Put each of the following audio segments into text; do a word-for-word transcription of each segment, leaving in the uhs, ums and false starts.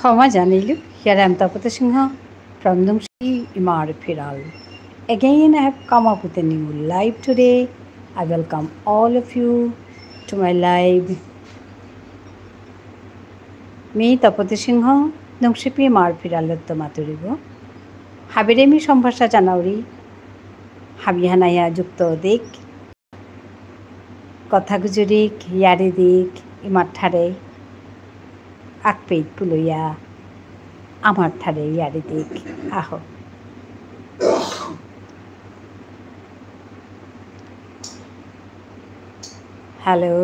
ক্ষমা জানিলু, here I am Tapati Singha from Nungshipi Imar Phiral. Again, I have come up with a new live today. I welcome all of you to my live. মি তপতি সিংহ, নুংশিপি ইমার ফিরালত্ত মাতুরিগ। হাবিরে মি সম্ভাষা জানাউরি, হাবিহানাইয়া যুক্ত দিক। কথা গুজুরিক, ইয়ারি দিক, ইমার ঠারে আকপেইত পুলইয়া, আমার ঠারে ইয়ারি দিক, আহ। Hello.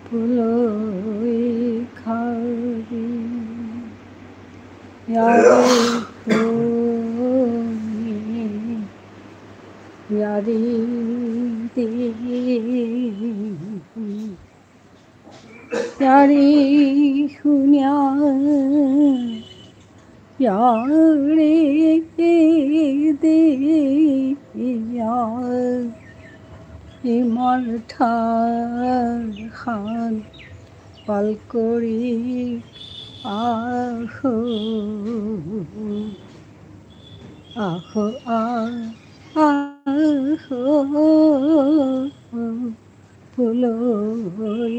পুলই খাউরি, ইয়ারি হুনি, ইয়ারি দি, ইয়ারি হুনিয়া, ইয়ারি দিয়া, ইমার ঠারহান পাল করি আহো, আহো, আ-, আহো। পুলই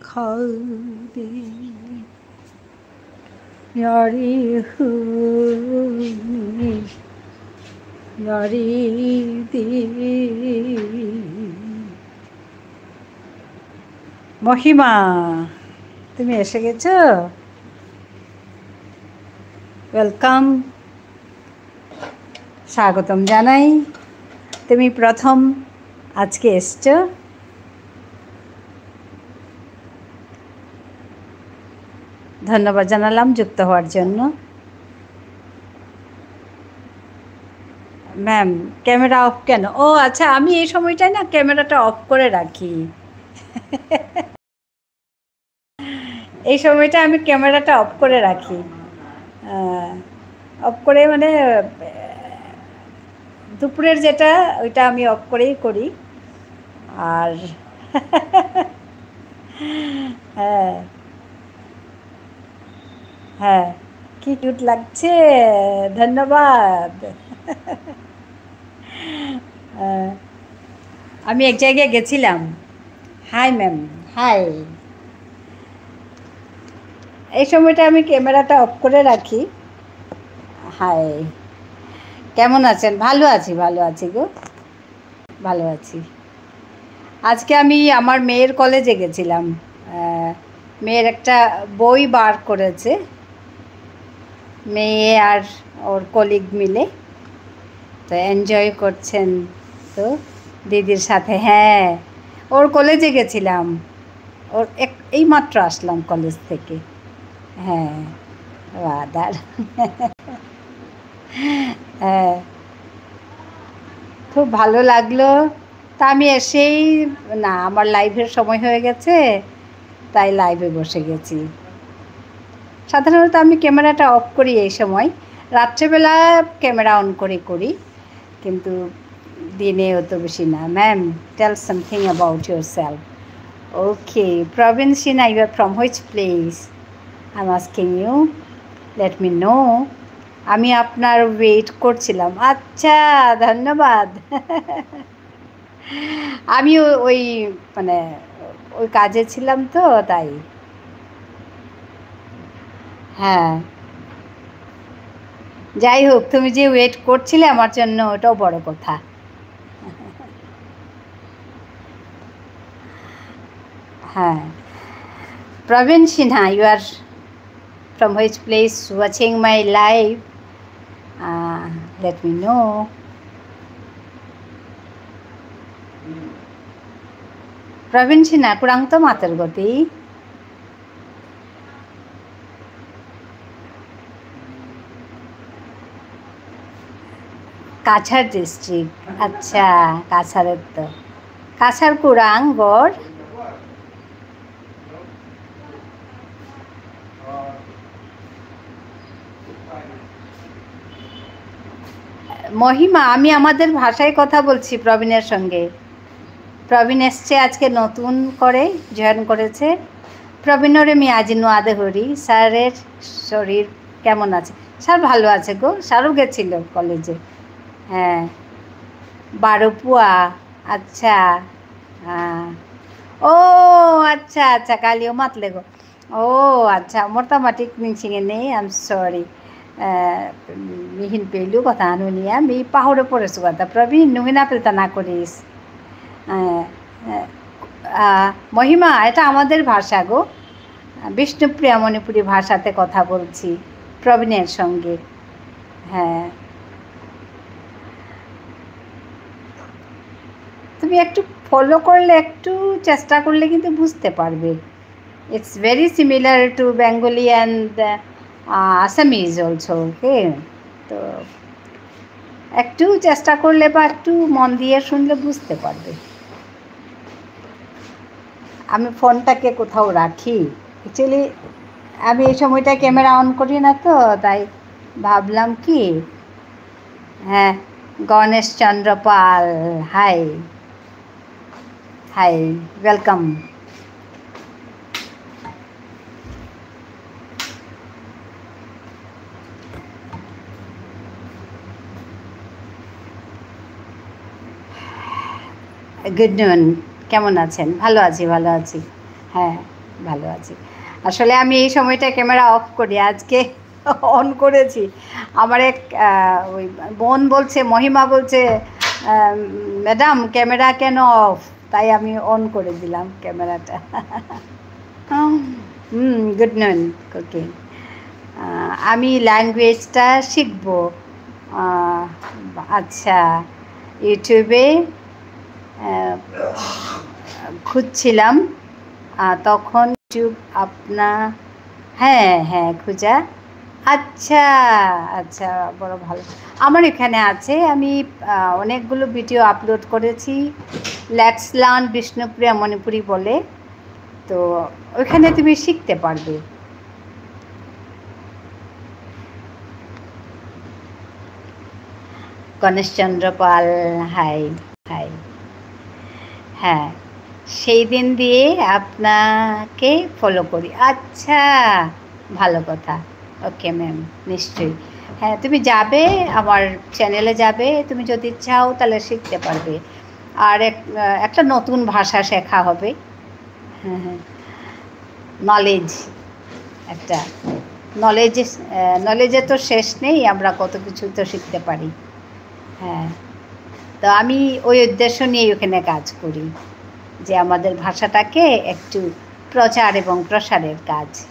খাউরি, ইয়ারি হুনি, ইয়ারি দি। মহিমা, তুমি এসে গেছো? Welcome. স্বাগতম জানাই। তুমি প্রথম আজকে এসছো। ধন্যবাদ জানালাম যুক্ত হওয়ার জন্য। ম্যাম, ক্যামেরা অফ কেন? ও আচ্ছা, আমি এই সময়টায় না ক্যামেরাটা অফ করে রাখি। এই সময়টা আমি ক্যামেরাটা অফ করে রাখি। আহ, অফ করে মানে, আহ, দুপুরের যেটা, ওইটা আমি অফ করেই করি। আর হ্যাঁ, হ্যাঁ, কি কিউট লাগছে, ধন্যবাদ। আহ, আমি এক জায়গায় গেছিলাম। Hi ma'am, hi. এই সময়টা আমি ক্যামেরাটা অফ করে রাখি। হাই, কেমন আছেন? ভালো আছি, ভালো আছি গো, ভালো আছি। আজকে আমি আমার মেয়ের কলেজে গেছিলাম। আহ, মেয়ের একটা বই বার করেছে, মেয়ে আর ওর কলিগ মিলে। তো এনজয় করছেন তো দিদির সাথে। হ্যাঁ, ওর কলেজে গেছিলাম, ওর এক, এইমাত্র আসলাম কলেজ থেকে। হ্যাঁ, ওয়াদার। হ্যাঁ, খুব ভালো লাগলো। তা আমি এসেই, না, আমার live-এর সময় হয়ে গেছে, তাই live-এ বসে গেছি। সাধারণত আমি camera-টা off করি এই সময়, রাত্রেবেলা camera on করে করি, কিন্তু দিনে অত বেশি না। Ma'am, tell something about yourself. Okay, Praveen Sinha, you are from which place? I'm asking you. Let me know. আমি আপনার wait করছিলাম। আচ্ছা, ধন্যবাদ। আমি ও-, ওই, মানে, ওই কাজে ছিলাম তো, তাই। হ্যাঁ। যাই হোক, তুমি যে wait করছিলে আমার জন্য, ওটাও বড় কথা। হ্যাঁ। Praveen Sinha, you are from which place watching my live? Uh, let me know. Praveen Sinha, কুরাংতো মাতের গতি। কাছাড় district, আচ্ছা, কাছাড়ের তো। কাছাড় কুরাং গড়? মহিমা, আমি আমাদের ভাষায় কথা বলছি প্রবীণের সঙ্গে। প্রবীণ এসছে আজকে নতুন করে, join করেছে। প্রবীণরে মি আজি নুয়া দেহুরি, স্যারের শরীর কেমন আছে? স্যার ভালো আছে গো, স্যারও গেছিল কলেজে। হ্যাঁ, বারো পুয়া, আচ্ছা। হ্যাঁ। ও, আচ্ছা, আচ্ছা, কালিও মাতলে গো। ও, আচ্ছা, মোর তো আমার ঠিক নিংসিঙে নেই, I'm sorry। আহ, মিহিন পেলু কথা নুনিয়া, মি পাহুরে পড়েসু কথা। প্রবীণ, নুঙি না পেলতা না করিস। আহ, আহ, আহ, মহিমা, এটা আমাদের ভাষা গো। বিষ্ণুপ্রিয়া মণিপুরী ভাষাতে কথা বলছি প্রবীণের সঙ্গে। হ্যাঁ। তুমি একটু follow করলে, একটু চেষ্টা করলে কিন্তু বুঝতে পারবে। It's very similar to Bengali and, uh, Assamese also, okay? তো একটু চেষ্টা করলে বা একটু মন দিয়ে শুনলে বুঝতে পারবে। আমি ফোনটাকে কোথাও রাখি। Actually, আমি এই সময়টা camera on করি না তো, তাই ভাবলাম কি, হ্যাঁ, গণেশ চন্দ্র Pal, hi। Hi, welcome. Good noon, কেমন আছেন? ভালো আছি, ভালো আছি। হ্যাঁ, ভালো আছি। আসলে আমি এই সময়টা camera off করি, আজকে on করেছি। আমার এক, আহ, ওই বোন বলছে, মহিমা বলছে, আহ, "ম্যাডাম, camera কেন off?" তাই আমি on করে দিলাম camera-টা। হুম, good noon, okay। আহ, আমি language-টা শিখবো। আহ, আচ্ছা, YouTube-এ, আহ, খুঁজছিলাম, আহ, তখন YouTube আপনা হ্যাঁ, হ্যাঁ, খুঁজা। আচ্ছা, আচ্ছা, বড় ভালো। আমার এখানে আছে, আমি, আহ, অনেকগুলো video upload করেছি, Let's Learn Bishnupriya Manipuri বলে। তো ওইখানে তুমি শিখতে পারবে। গণেশচন্দ্র পাল, hi, hi। হ্যাঁ, সেই দিন দিয়ে আপনাকে follow করি। আচ্ছা, ভালো কথা। Okay ma'am, নিশ্চয়ই। হ্যাঁ, তুমি যাবে, আমার channel-এ যাবে, তুমি যদি চাও তাহলে শিখতে পারবে। আর এক, আহ, একটা নতুন ভাষা শেখা হবে। হ্যাঁ, হ্যাঁ। Knowledge একটা। Knowledge, আহ, knowledge-এর তো শেষ নেই, আমরা কত কিছু তো শিখতে পারি। হ্যাঁ। তো আমি ওই উদ্দেশ্য নিয়েই ওখানে কাজ করি, যে আমাদের ভাষাটাকে একটু প্রচার এবং প্রসারের কাজ।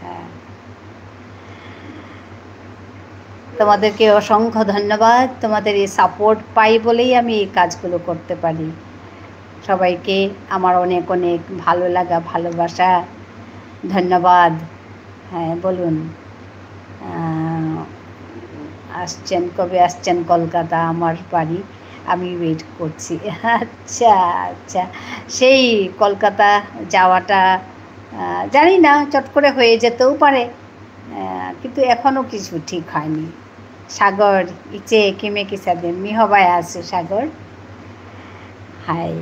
হ্যাঁ। তোমাদেরকে অসংখ্য ধন্যবাদ। তোমাদের এই support পাই বলেই আমি এই কাজগুলো করতে পারি। সবাইকে আমার অনেক অনেক ভালো লাগা, ভালোবাসা, ধন্যবাদ। হ্যাঁ, বলুন। আহ, আসছেন, কবে আসছেন কলকাতা? আমার বাড়ি। আমি ওয়েট করছি। আচ্ছা, আচ্ছা। সেই কলকাতা যাওয়াটা, আহ, জানি না, চট করে হয়ে যেতেও পারে। আহ, কিন্তু এখনো কিছু ঠিক হয়নি। সাগর, ইচে কিমে কিসাদে, মি হবাই আছো সাগর। হাই।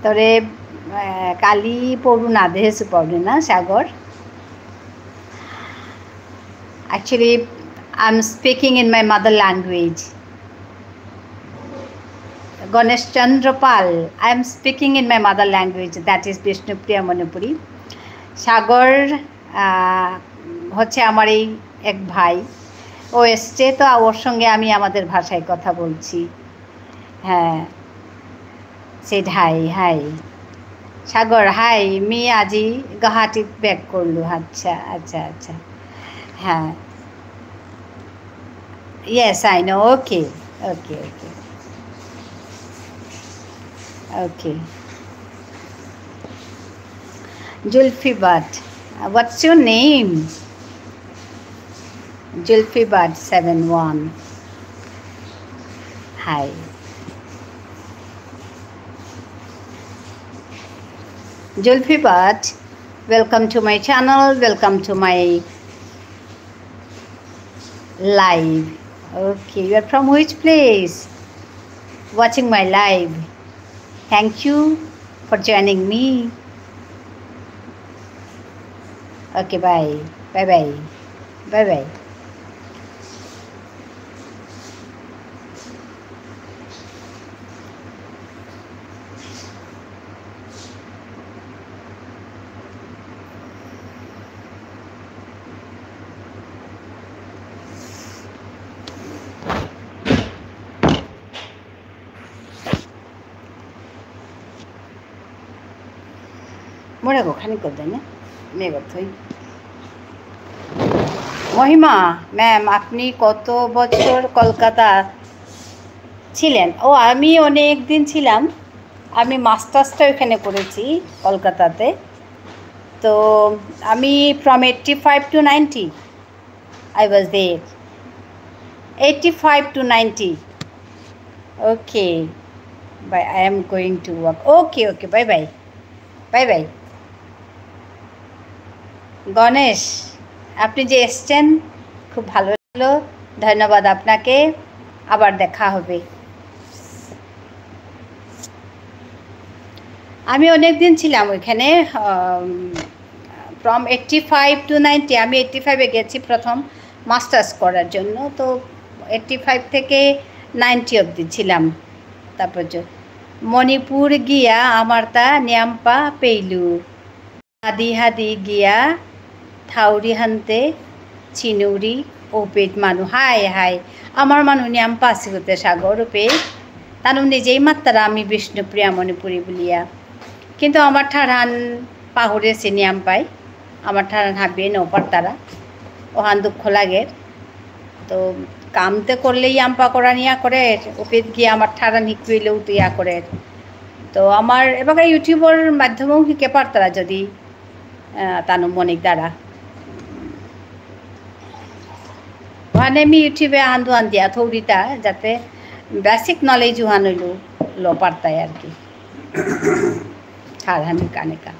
তোরে, আহ, কালি পড়ু না দেহেসু পড়ু না, সাগর। Actually, I'm speaking in my mother language. Ganesh Chandra Pal, I am speaking in my mother language, that is Bishnupriya Manipuri. সাগর, আহ, হচ্ছে আমার এই এক ভাই, ও এসছে, তো ওর সঙ্গে আমি আমাদের ভাষায় কথা বলছি। হ্যাঁ, সেড হাই, হাই। সাগর, হাই, মি আজি গুয়াহাটিত ব্যাক করলু। আচ্ছা, আচ্ছা, আচ্ছা। হ্যাঁ। Yes, I know. Okay, okay, okay. Okay. Julfi Bhatt. Uh, what's your name? Julfi Bhatt seven one. Hi. Julfi Bhatt, welcome to my channel, welcome to my live. Okay, you are from which place? Watching my live. Thank you for joining me. Okay, bye. Bye bye. Bye bye. মোরে গো খানি করে দেয় না, মেয়ে গো থই। মহিমা, ম্যাম, আপনি কত বছর কলকাতা ছিলেন? ও, আমি অনেক দিন ছিলাম। আমি মাস্টার্সটা ওখানে করেছি, কলকাতাতে। তো আমি from eighty five to ninety, I was there. Eighty five to ninety. Okay. Bye. I am going to work. Okay, okay. Bye bye. Bye bye. Ganesh, আপনি যে এসছেন, খুব ভালো লাগলো। ধন্যবাদ আপনাকে। আবার দেখা হবে। আমি অনেক দিন ছিলাম ওইখানে, আম, from eighty five to ninety, আমি এইটটি ফাইভে গেছি প্রথম মাস্টার্স করার জন্য। তো এইটটি ফাইভ থেকে নাইনটি অবধি ছিলাম। তারপর যে মণিপুর গিয়া আমার তা নিয়াম্পা পেইলু। হাদি হাদি গিয়া থাউরি হানতে চিনুরি ওপেত মানু। Hi, hi. আমার মানু নিয়াম্পা আসিগতে সাগর ওপেত। তানু নিজেই মাত্তারা আমি বিষ্ণুপ্রিয়া মণিপুরী বুলিয়া। কিন্তু আমার ঠারহান পাহুরেসি নিয়াম্পাই। আমার ঠারহান হাবিয়ে নৌ পারতারা। ওহান দুঃখ লাগে। তো কামতে করলে ইয়াম্পা করা নিয়া করে, ওপেত গিয়া আমার ঠারহান হিকুইলেও তো ইয়া করে। তো আমার এবাকা YouTubeর মাধ্যমেও হিকে পারতারা যদি, আহ, তানু মনিক দ্বারা। মানে আমি YouTubeএ আন্দু আন্দিয়া থৌরিতা যাতে বেসিক নলেজ উহান হইল লো পারতাই আর কি। ঠারহানি কানেকা।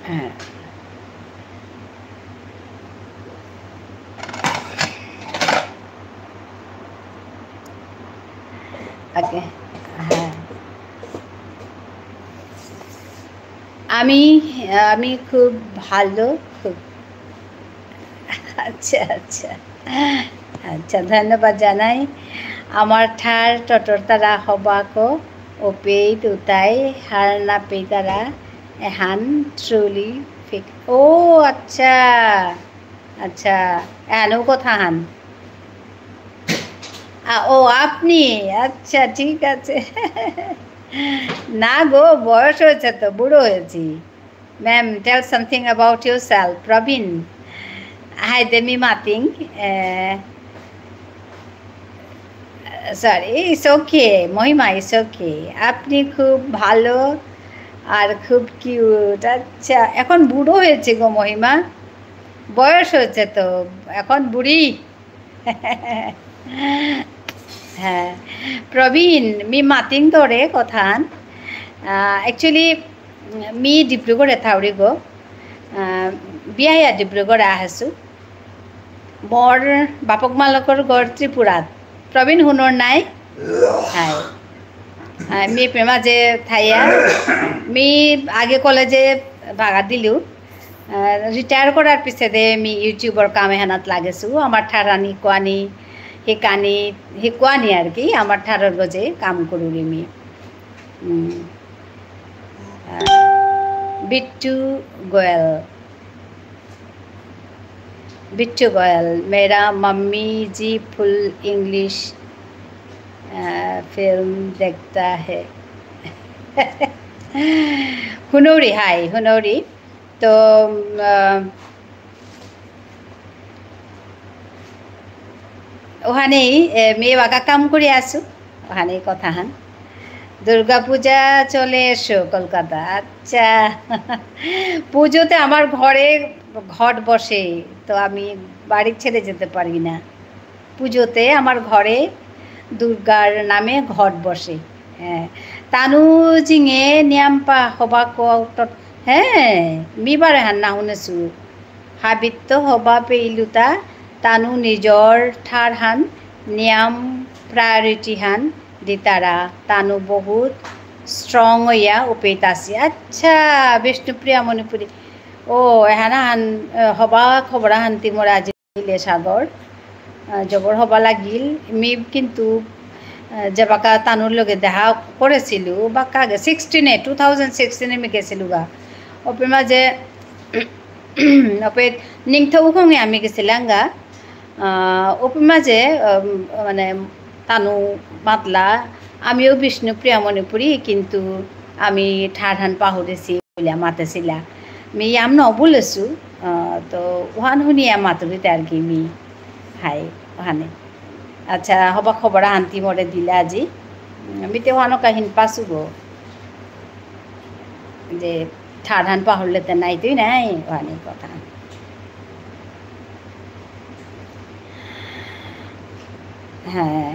হ্যাঁ। ওকে, হ্যাঁ। আমি, আমি খুব ভালো, খুব আচ্ছা, আচ্ছা। আচ্ছা, ধন্যবাদ জানাই। আমার ঠার টটর তারা হবাকো, ওপেই তুতাই, হার না পেই তারা, এহান truly fake। ও, আচ্ছা। আচ্ছা, এহানও কথা হান। আ, ও, আপনি। আচ্ছা, ঠিক আছে। না গো, বয়স হয়েছে তো, বুড়ো হয়েছি। Ma'am, tell something about yourself. Probin. Hi, Demi Mating. Uh, sorry, it's okay. Mahima, it's okay. আপনি খুব ভালো আর খুব কিউট। আচ্ছা, এখন বুড়ো হয়েছে গো মহিমা। বয়স হয়েছে তো, এখন বুড়ি। হ্যাঁ, প্রবীণ, মি মাতিং তোরে কথান। আহ, actually, মি ডিব্রুগড়ে থাউরি গো। আহ, বিয়া ইয়া ডিব্রুগড়ে আহেসু। মোর বাপক মালকর ঘর ত্রিপুরাত। প্রবীণ হুনর নাই? হাই। আহ, মি প্রেমা যে থাইয়া, মি আগে কলেজে ভাগা দিলু। আহ, retire করার পিছে দে মি YouTubeর কাম এহানাত লাগেসু। আমার ঠারহান হিকুয়ানি, হিকানি, হিকুয়ানি আর কি। আমার ঠারর গজে কাম করুরি মি। উম। আহ, বিট্টু গোয়েল। बिट्टू गोयल, मेरा मम्मी जी फुल इंग्लिश, अ, फिल्म देखता है। হুনৌরি, হাই, হুনৌরি। তো, উম, আহ, ওহানেই, এ, মি বাকা কাম করি আসু, ওহানেই কথাহান। দুর্গা পূজা চলে এসো কলকাতা। আচ্ছা। পুজোতে আমার ঘরে ঘট বসে, তো আমি বাড়ি ছেড়ে যেতে পারি না। পুজোতে আমার ঘরে দুর্গার নামে ঘট বসে। হ্যাঁ। তানু জিঙে নিয়াম্পা হবা কৌটত। হ্যাঁ, মি বারো এহান না হুনেসু। হাবিত্ত হবা পেইলুতা তানু নিজর ঠারহান নিয়াম priority হান দিতারা তানু বহুত strong হইয়া উপেইত আসি। আচ্ছা, বিষ্ণুপ্রিয়া মণিপুরী। ও, এহান আহান, এ, হবা খবর আহান তি মোরে আজি দিলে সাগর। আহ, জবর হবা লাগিল। মি কিন্তু, আহ, যেবাকা তানুর লগে দেখা করেসিলু, বাক্কা আগে sixteen এ, two thousand sixteen এ মি গেসিলুগা। ওপে মাঝে, ওপে নিংথৌ খঙে আমি গেসিলাঙগা। আহ, ওপে মাঝে, উম, মানে, তানু মাতলা, আমিও বিষ্ণুপ্রিয়া মণিপুরী, কিন্তু আমি ঠারহান পাহুরেসি বুলিয়া মাতেসিলা। মি ইয়াম ন বুলেসু, আহ, তো ওহান হুনিয়া মাতুরিতা আর কি মি। হাই, ওহানে। আচ্ছা, হবা খবর আহান তি মোরে দিলা আজি। উম, মি তে ওহানো কাহিন পাসু গো। যে ঠারহান পাহুরলে তে নাই তুই নাই, ওহানে কথা। হ্যাঁ।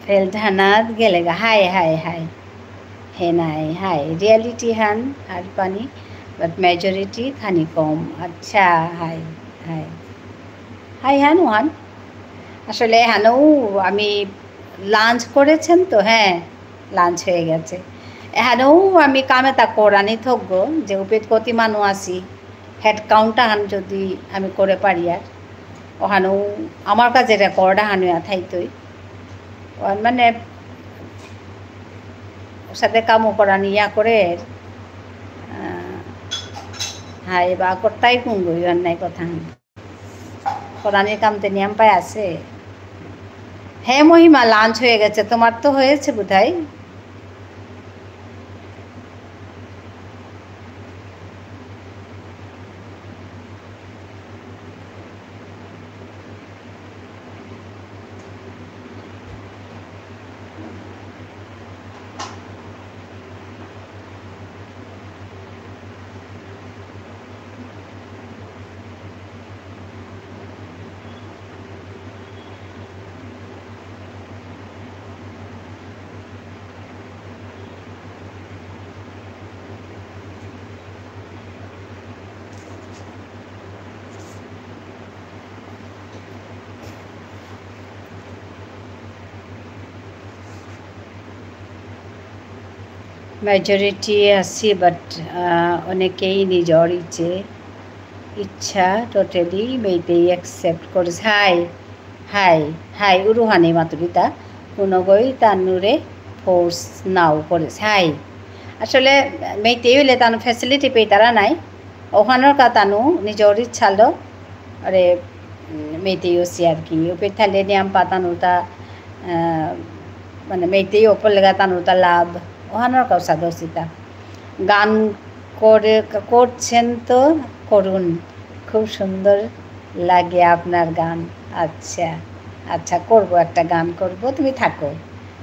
Field হানাত গেলেগা, হাই, হাই, হাই। হে নাই, হাই। Reality হান আর পানি, but majority খানি কম। আচ্ছা, হাই, হাই। হাই হান ওহান। আসলে হানো আমি lunch করেছেন তো, হ্যাঁ, lunch হয়ে গেছে। এহানো আমি কাম এতা করানি থকগো, যে উপেত কতি মানু আসি, head count আহান যদি আমি করে পারি আর, ওহানো আমার কাছে record আহান হইয়া থাইতই। ওহান মানে, ওসাদে কামও করানি ইয়া করে, আহ, হাই বা করতাই কুঙ্গো, ইয়ার নাই কথা। করানির কাম তে নিয়াম পায় আছে। হে মহিমা, lunch হয়ে গেছে, তোমার তো হয়েছে বোধহয়। Majority আছি, but, আহ, অনেকেই নিজর ইচ্ছে, ইচ্ছা totally মেইতেই accept করেছে। হাই, হাই, হাই, উরুহানি মাতুরিতা, কোনোগই তানুরে force নাও করেছে। হাই, আসলে মেইতেই হইলে তানু facility পেইতারা নাই, ওখানোর কা তানু নিজর ইচ্ছালো, আরে, উম, মেইতেই হসি আর কি। ওপে থালে নিয়াম পাতানুতা, আহ, মানে মেইতেই অপরলেগা তানুতা লাভ, ওহানর কাউ সাদসিতা। গান করে, করছেন তো করুন, খুব সুন্দর লাগে আপনার গান। আচ্ছা, আচ্ছা, করব, একটা গান করব, তুমি থাকো।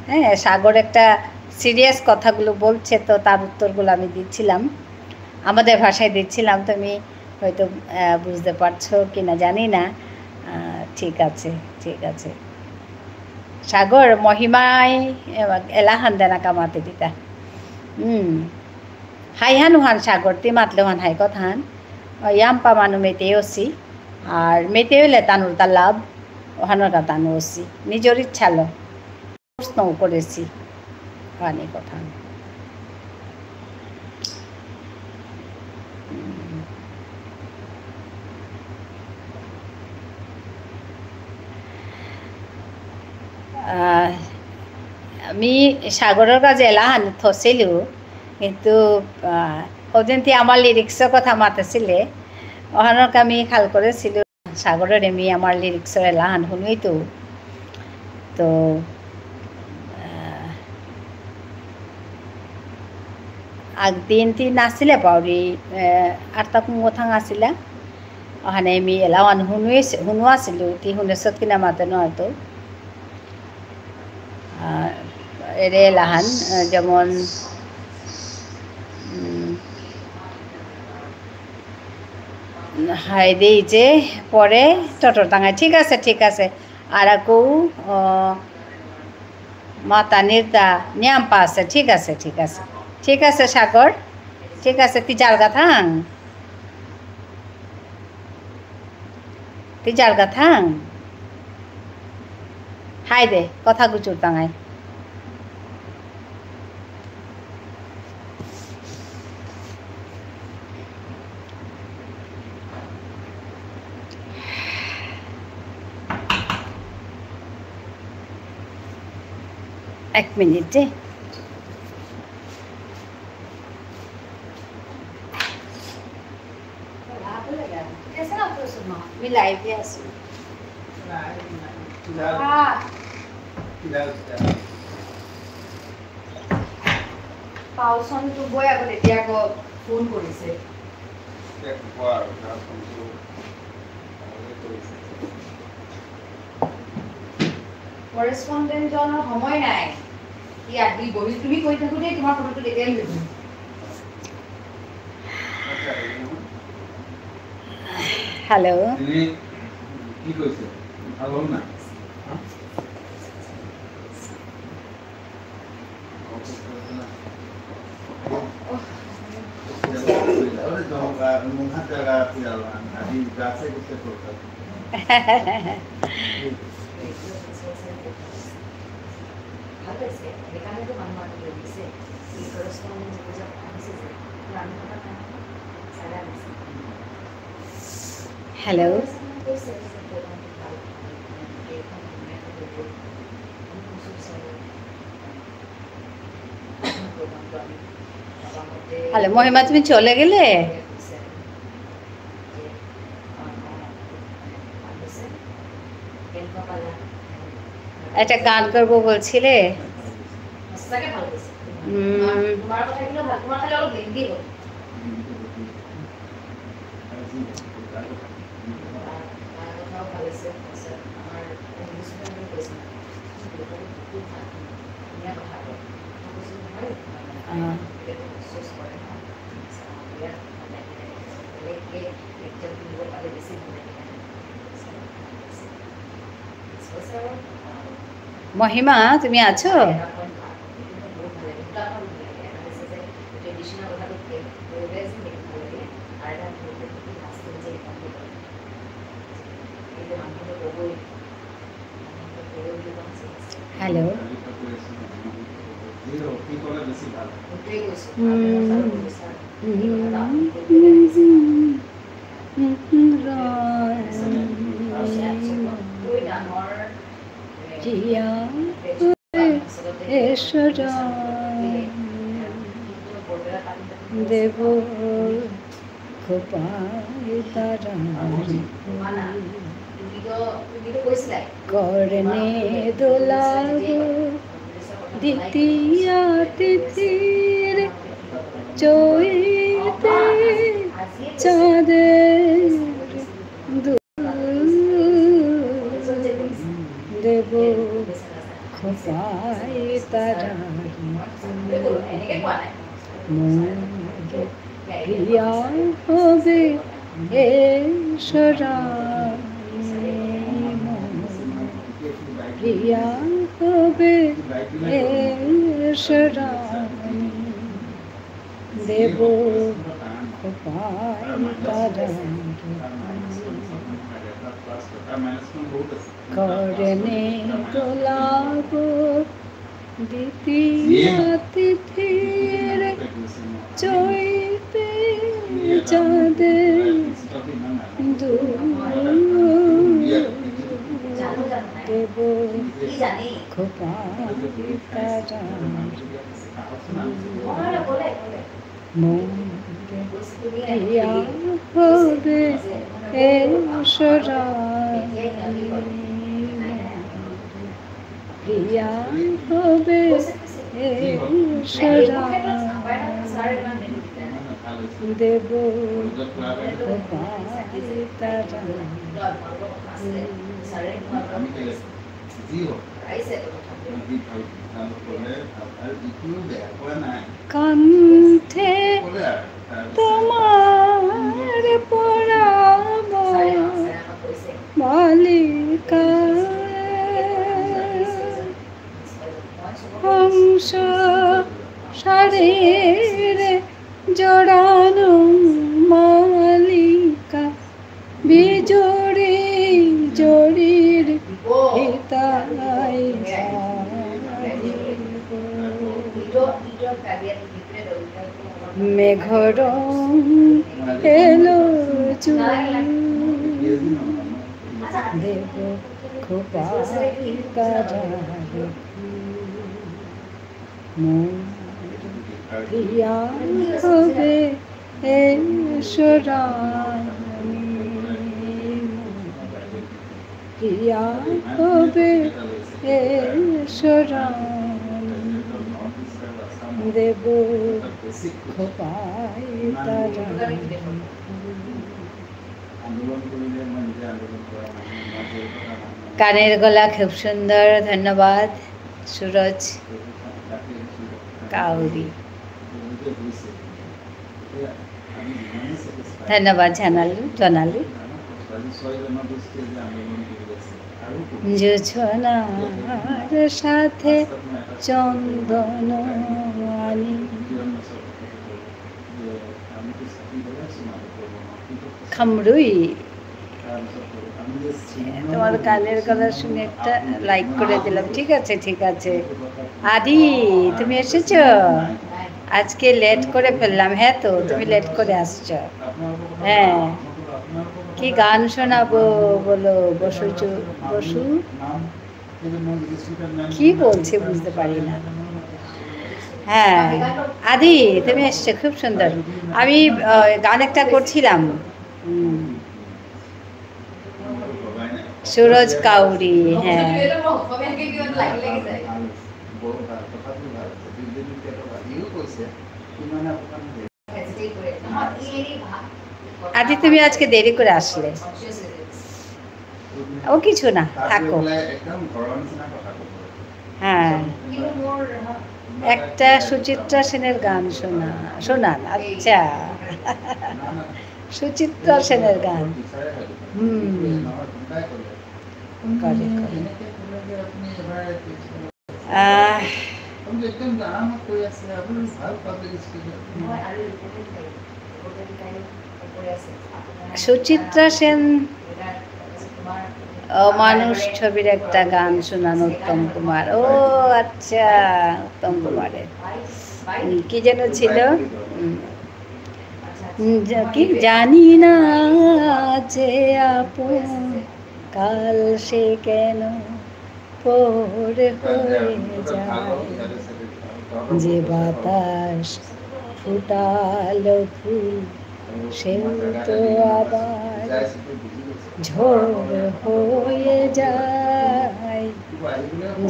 হ্যাঁ, সাগর একটা সিরিয়াস কথাগুলো বলছে, তো তার উত্তরগুলো আমি দিচ্ছিলাম, আমাদের ভাষায় দিচ্ছিলাম। তুমি হয়তো, আহ, বুঝতে পারছো কি না জানি না। আহ, ঠিক আছে, ঠিক আছে। সাগর, মহিমাই, এ, এলাহান দেনা কামাতে দিতা। হুম। হাই হান উহান সাগর, তি মাতলে উহান হাই কথাহান। অ, ইয়াম্পা মানু মেইতেই অসি। আর মেইতেই অইলে তানুর তা লাভ, ওহানর কা তানু অসি। নিজর ইচ্ছা লো। প্রশ্ন করেসি। পানি কথা। আহ, আমি সাগরর কাজে এলাহান থসিলু, কিন্তু, আহ, ওদিন তি আমার লিরিক্সর কথা মাতেসিলে, ওহানর কা আমি খাল করেসিলু। সাগররে মি আমার লিরিক্সর এলাহান হুনুইতু। তো, আহ, আগদিন তি নাসিলে পাউরি, আহ, আরতা কুঙগ থাং আসিলা। ওহানে মি এলাহান হুনুইস-, হুনুয়াসিলু, তি হুনেসত কিনা মাতে নুয়ারতৌ। আহ, এরে এলাহান, আহ, যেমন, উম, হাই দেই যে পরে টটর তাঙাই। ঠিক আছে, ঠিক আছে। আর আকু, আহ, মাতানির তা নিয়াম পাসে। ঠিক আছে, ঠিক আছে। ঠিক আছে, সাগর। ঠিক আছে, তি যারগা থাং। তি যারগা থাং। হাই দে, কথা গুজুর তাঙাই। এক মিনিট, এ। कैसे ना तो सुनो, मैं लाइव पे आसी। हाँ। পাউচন তো বয়া করে দিয়া গো ফোন করেছে। করেসপন্ডেন্ট জনর সময় নাই। কি আদি বহি তুমি কৈ থাকোতে তোমার ফটোটো কেতিয়া লইব? হ্যালো। কি কৈছে? ভাল হল না? হ্যালো। হ্যালো, মহিমা, তুমি চলে গেলে? একটা গান করবো বলছিলে। উম। মহিমা, তুমি আছো? হ্যালো। দেব গোপাল তারা। কর্ণে দোলাব দ্বিতীয়া তিথির চৈতে চাঁদের দেব খোপায় তারার মোর প্রিয়া হবে এসো রানী, মোর প্রিয়া হবে এসো রানী। দেব খোপায় তারার কর্ণে দোলাব দ্বিতীয়া তিথির চৈতে চাঁদের দেব খোপায় তারার মোর প্রিয়া হবে এসো রানী, প্রিয়া হবে এসো রানী। দেব খোপায় তারার জি হোক। যদি ভাল, ভাল করে, ভাল, ভাল, ইটোও বেয়া পোৱা নাই। কণ্ঠে তোমার পরাব মালিকা, হংস সারিরে জড়ানো মালিকা। বিজুড়ি জড়ির হিতাই সাধিব। মেঘরং এলো চুল দেব খোপায় তারার। মোর প্রিয়া হবে এসো রানী, প্রিয়া হবে এসো রানী। দেব খোপায় তারার। আন্দোলন কৰিলে মই নিজে আন্দোলন কৰা মানুহ, মই জেল কটা মানুহ। গানের গলা খুব সুন্দর, ধন্যবাদ সুরজ কাউরি। ধন্যবাদ জানালো, জানালো। জোছনার সাথে চন্দন আনি। খামরুই। তোমার গানের গলা শুনে একটা like করে দিলাম। ঠিক আছে, ঠিক আছে। আদি, তুমি এসেছো? আজকে late করে ফেললাম। হ্যাঁ তো, তুমি late করে আসছো। হ্যাঁ। কি গান শোনাবো বলো, বসু চু-, বসু? কি বলছে বুঝতে পারি না। হ্যাঁ, আদি, তুমি এসছো, খুব সুন্দর। আমি, আহ, গান একটা করছিলাম। হুম। সুরজ কাউরি, হ্যাঁ। আদি, তুমি আজকে দেরি করে আসলে। ও কিছু না, থাকো। হ্যাঁ, একটা সুচিত্রা সেনের গান শোনা, শোনান। আচ্ছা, সুচিত্রা সেনের গান। হুম, করে, করে। আহ, সুচিত্রা সেন, অমানুষ ছবির একটা গান শোনান উত্তম কুমার। ও আচ্ছা, উত্তম কুমারের। হুম, কি যেন ছিল? হুম। উম, জা-, কি? জানি না যে আপন কাল সে কেন পর হয়ে যায়, যে বাতাস ফুটালো ফুল সেও তো আবার ঝড় হয়ে যায়।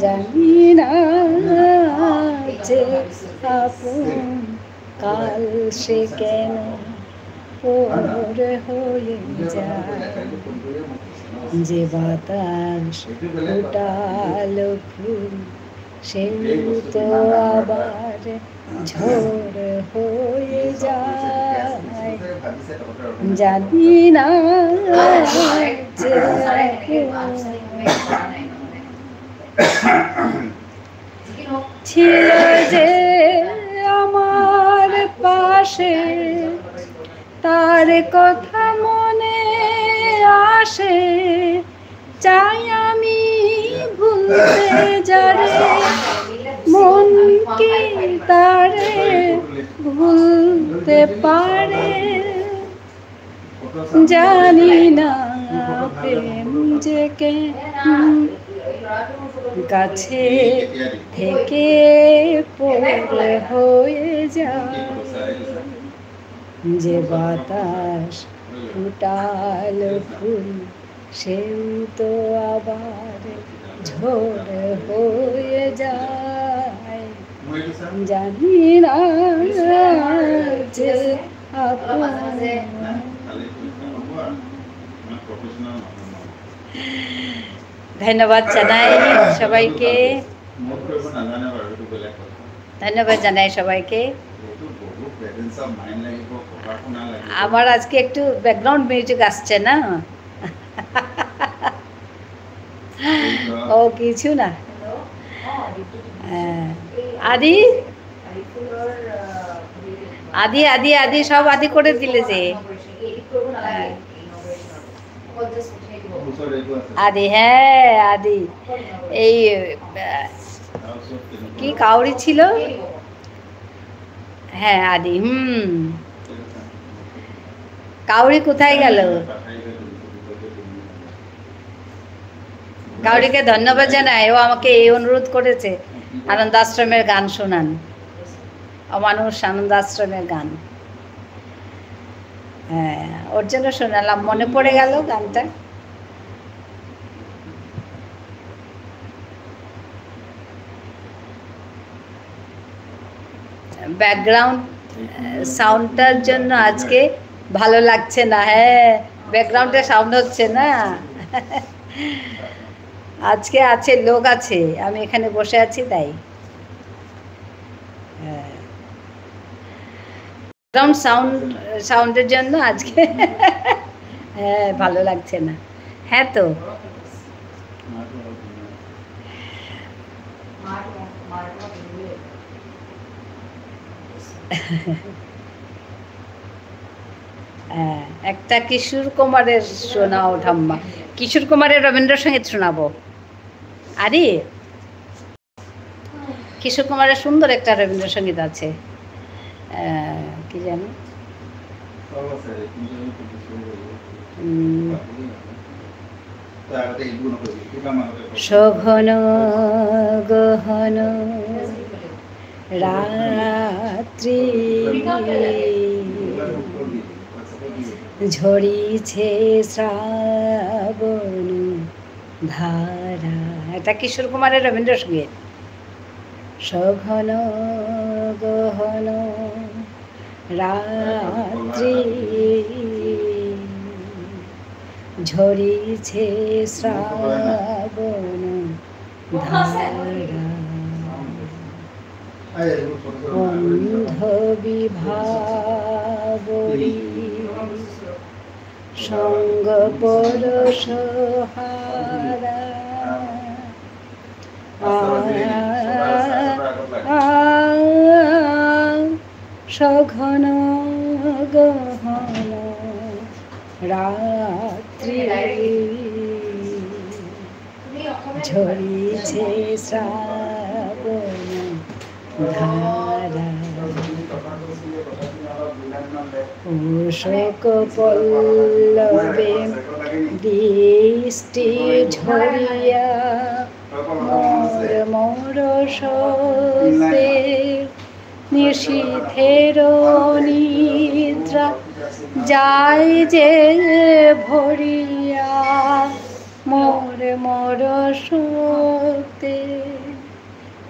জানি না যে আপন কাল সে কেন পর হয়ে যায়। যে বাতাস ফুটালো ফুল, সেও তো আবার ঝড় হয়ে যায়। জানি না যে ছিল যে আমার পাশে, তার কথা মনে আসে। চাই আমি ভুলতে যারে, মন কি তারে ভুলতে পারে? জানি না প্রেম যে কেন কাছে থেকে পর হয়ে যায়। যে বাতাস ফুটালো ফুল, সেও তো আবার ঝড় হয়ে যায়। জানি না যে আপন। ধন্যবাদ জানাই সবাইকে। ধন্যবাদ জানাই সবাইকে। আমার আজকে একটু ব্যাকগ্রাউন্ড মিউজিক আসছে না? ও, কিছু না। হ্যাঁ। আদি, আদি, আদি, আদি, সব আদি করে দিলে যে। হ্যাঁ। আদি, হ্যাঁ, আদি। এই, আহ, কি কাউরি ছিল? হ্যাঁ, আদি, হুম। কাউরি কোথায় গেল? কাউরিকে ধন্যবাদ জানাই, ও আমাকে এই অনুরোধ করেছে আনন্দ আশ্রমের গান শোনান, অমানুষ আনন্দ আশ্রমের গান। হ্যাঁ, ওর জন্য শোনালাম, মনে পড়ে গেল গানটা। ব্যাকগ্রাউন্ড সাউন্ডটার জন্য আজকে ভালো লাগছে না। হ্যাঁ, ব্যাকগ্রাউন্ডে সাউন্ড হচ্ছে না। আজকে আছে, লোক আছে, আমি এখানে বসে আছি তাই। হ্যাঁ। ব্যাকগ্রাউন্ড সাউন্ড, সাউন্ডের জন্য আজকে, হ্যাঁ, ভালো লাগছে না। হ্যাঁ তো। হ্যাঁ, একটা কিশোর কুমারের শোনাও ঠাম্মা। কিশোর কুমারের রবীন্দ্রসঙ্গীত শোনাবো। আরে, কিশোর কুমারের সুন্দর একটা রবীন্দ্রসঙ্গীত আছে, আহ, কি জানি? উম, সঘন গহন রাত্রি, ঝরিছে শ্রাবণ ধারা। এটা কিশোর কুমারের রবীন্দ্রসঙ্গীত। সঘন গহন রাত্রি, ঝরিছে শ্রাবণ ধারা। অন্ধ বিভাবরী সঙ্গ পরশ হারা। আ, আ, সঘন গহন রাত্রি, ঝরিছে শ্রাবণ ধারা। অশোক পল্লবে দৃষ্টি ঝরিয়া মোর মোর স্বস্তির নিশীথের নিদ্রা যায় যে ভরিয়া মোর মোর শোকে,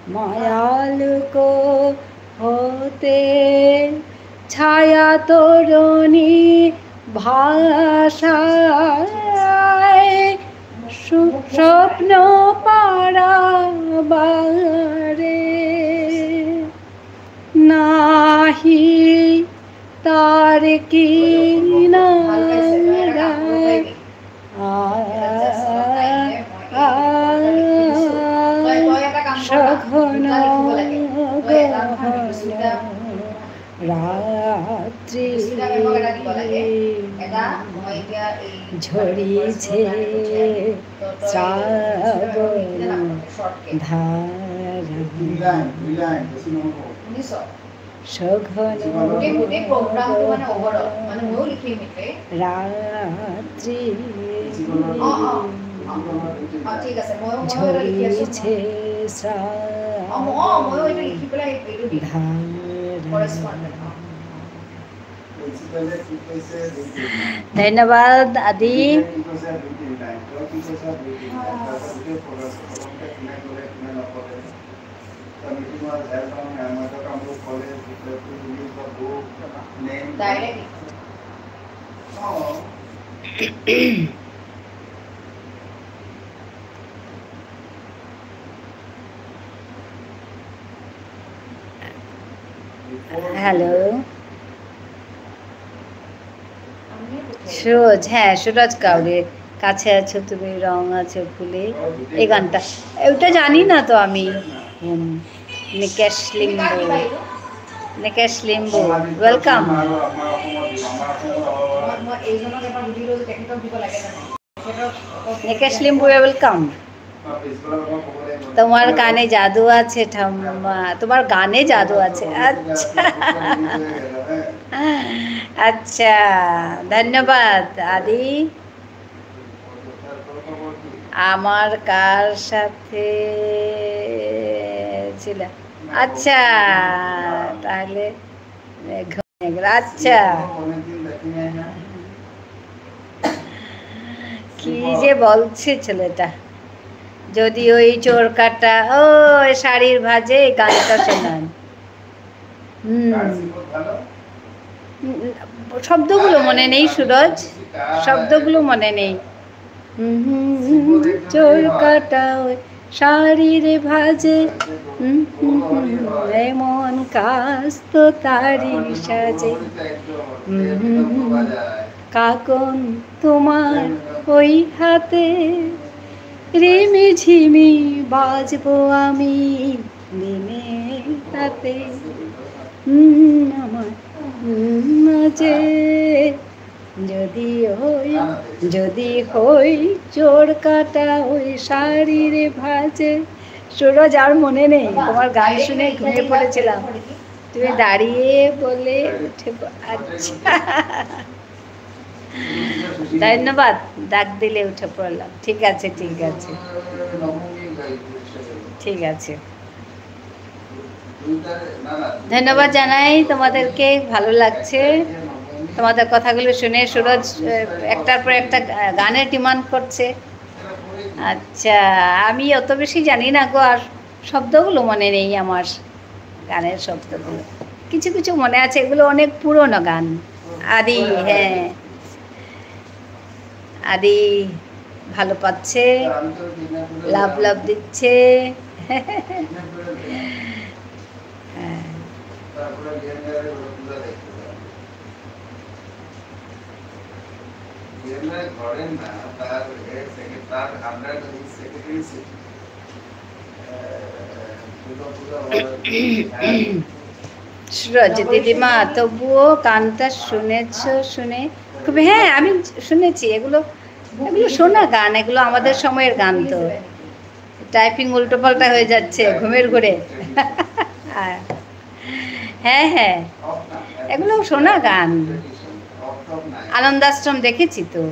মায়ালোক হতে ছায়া তরণী ভাষায় সু-, স্বপ্ন পারাবারে। নাহি তার কিনারা, আ, আ, সঘন গহন রাত্রি ঝরিছে শ্রাবণ ধারা। সঘন গোটে, গোটে program তো মানে overall, মানে ময়ো লিখিম এতে। ৰাত্ৰি অ, অ। অ, ঠিক আছে, ময়ো, ময়ো এটা লিখি আছো। ঝৰিছে শ্ৰাৱণ অ, ম-, অ, ময়ো এটা লিখি পেলাই এইটো দিম। ধাৰা। Correspondent, অ। ধন্যবাদ, আদি। Committee was held on Yamagata College, Direct. Oh. Hello. Suraj, হ্যাঁ, সুরজ কাউরে, কাছে আছো তুমি, রং আছে ফুলে, এই গানটা, ওটা জানি না তো আমি। হুম, নিকেশ লিম্বু, নিকেশ লিম্বু, welcome। নিকেশ লিম্বু, welcome। তোমার গানে জাদু আছে ঠাম্মা, তোমার গানে জাদু আছে। আচ্ছা। আচ্ছা, ধন্যবাদ আদি। আমার কার সাথে ছিল? আচ্ছা, তাহলে আচ্ছা, কি যে বলছে ছেলেটা। যদি ওই চোর কাটা, ও, শাড়ির ভাঁজে এই গানটা শোনান। হুম। উম, শব্দগুলো মনে নেই, সুরজ, শব্দগুলো মনে নেই। হুম, চোর কাটা ওই শাড়ির ভাঁজে, হুম, হুম, হুম, এমন কাজ তো তারই সাজে। হুম, হুম, হুম, কাকন তোমার ওই হাতে, রিমি ঝিমি বাজবো আমি দিনে রাতে। হুম, আমার, হুম, যে যদি হই, যদি হই চোর কাটা ওই শাড়ির ভাঁজে। সুরজ, আর মনে নেই, তোমার গান শুনে ঘুমিয়ে পড়েছিলাম। তুমি দাঁড়িয়ে বলে উঠে প-, আচ্ছা। ধন্যবাদ, ডাক দিলে উঠে পড়লাম। ঠিক আছে, ঠিক আছে, ঠিক আছে। ধন্যবাদ জানাই তোমাদেরকে, ভালো লাগছে তোমাদের কথাগুলো শুনে। সুরজ, আহ, একটার পর একটা গা-, গানের ডিমান্ড করছে। আচ্ছা, আমি অত বেশি জানি না গো, আর শব্দগুলো মনে নেই আমার, গানের শব্দগুলো। কিছু কিছু মনে আছে, এগুলো অনেক পুরনো গান। আদি, হ্যাঁ। আদি ভালো পাচ্ছে, লাভ লাভ দিচ্ছে। হ্যাঁ। সুরজ, দিদিমা, তবুও গানটা শুনেছ, শুনে খুব, হ্যাঁ, আমি শুনেছি। এগুলো, এগুলো শোনা গান, এগুলো আমাদের সময়ের গান তো। টাইপিং উল্টো পাল্টা হয়ে যাচ্ছে ঘুমের ঘোরে। হ্যাঁ, হ্যাঁ, এগুলো শোনা গান। আনন্দাশ্রম দেখেছি তো,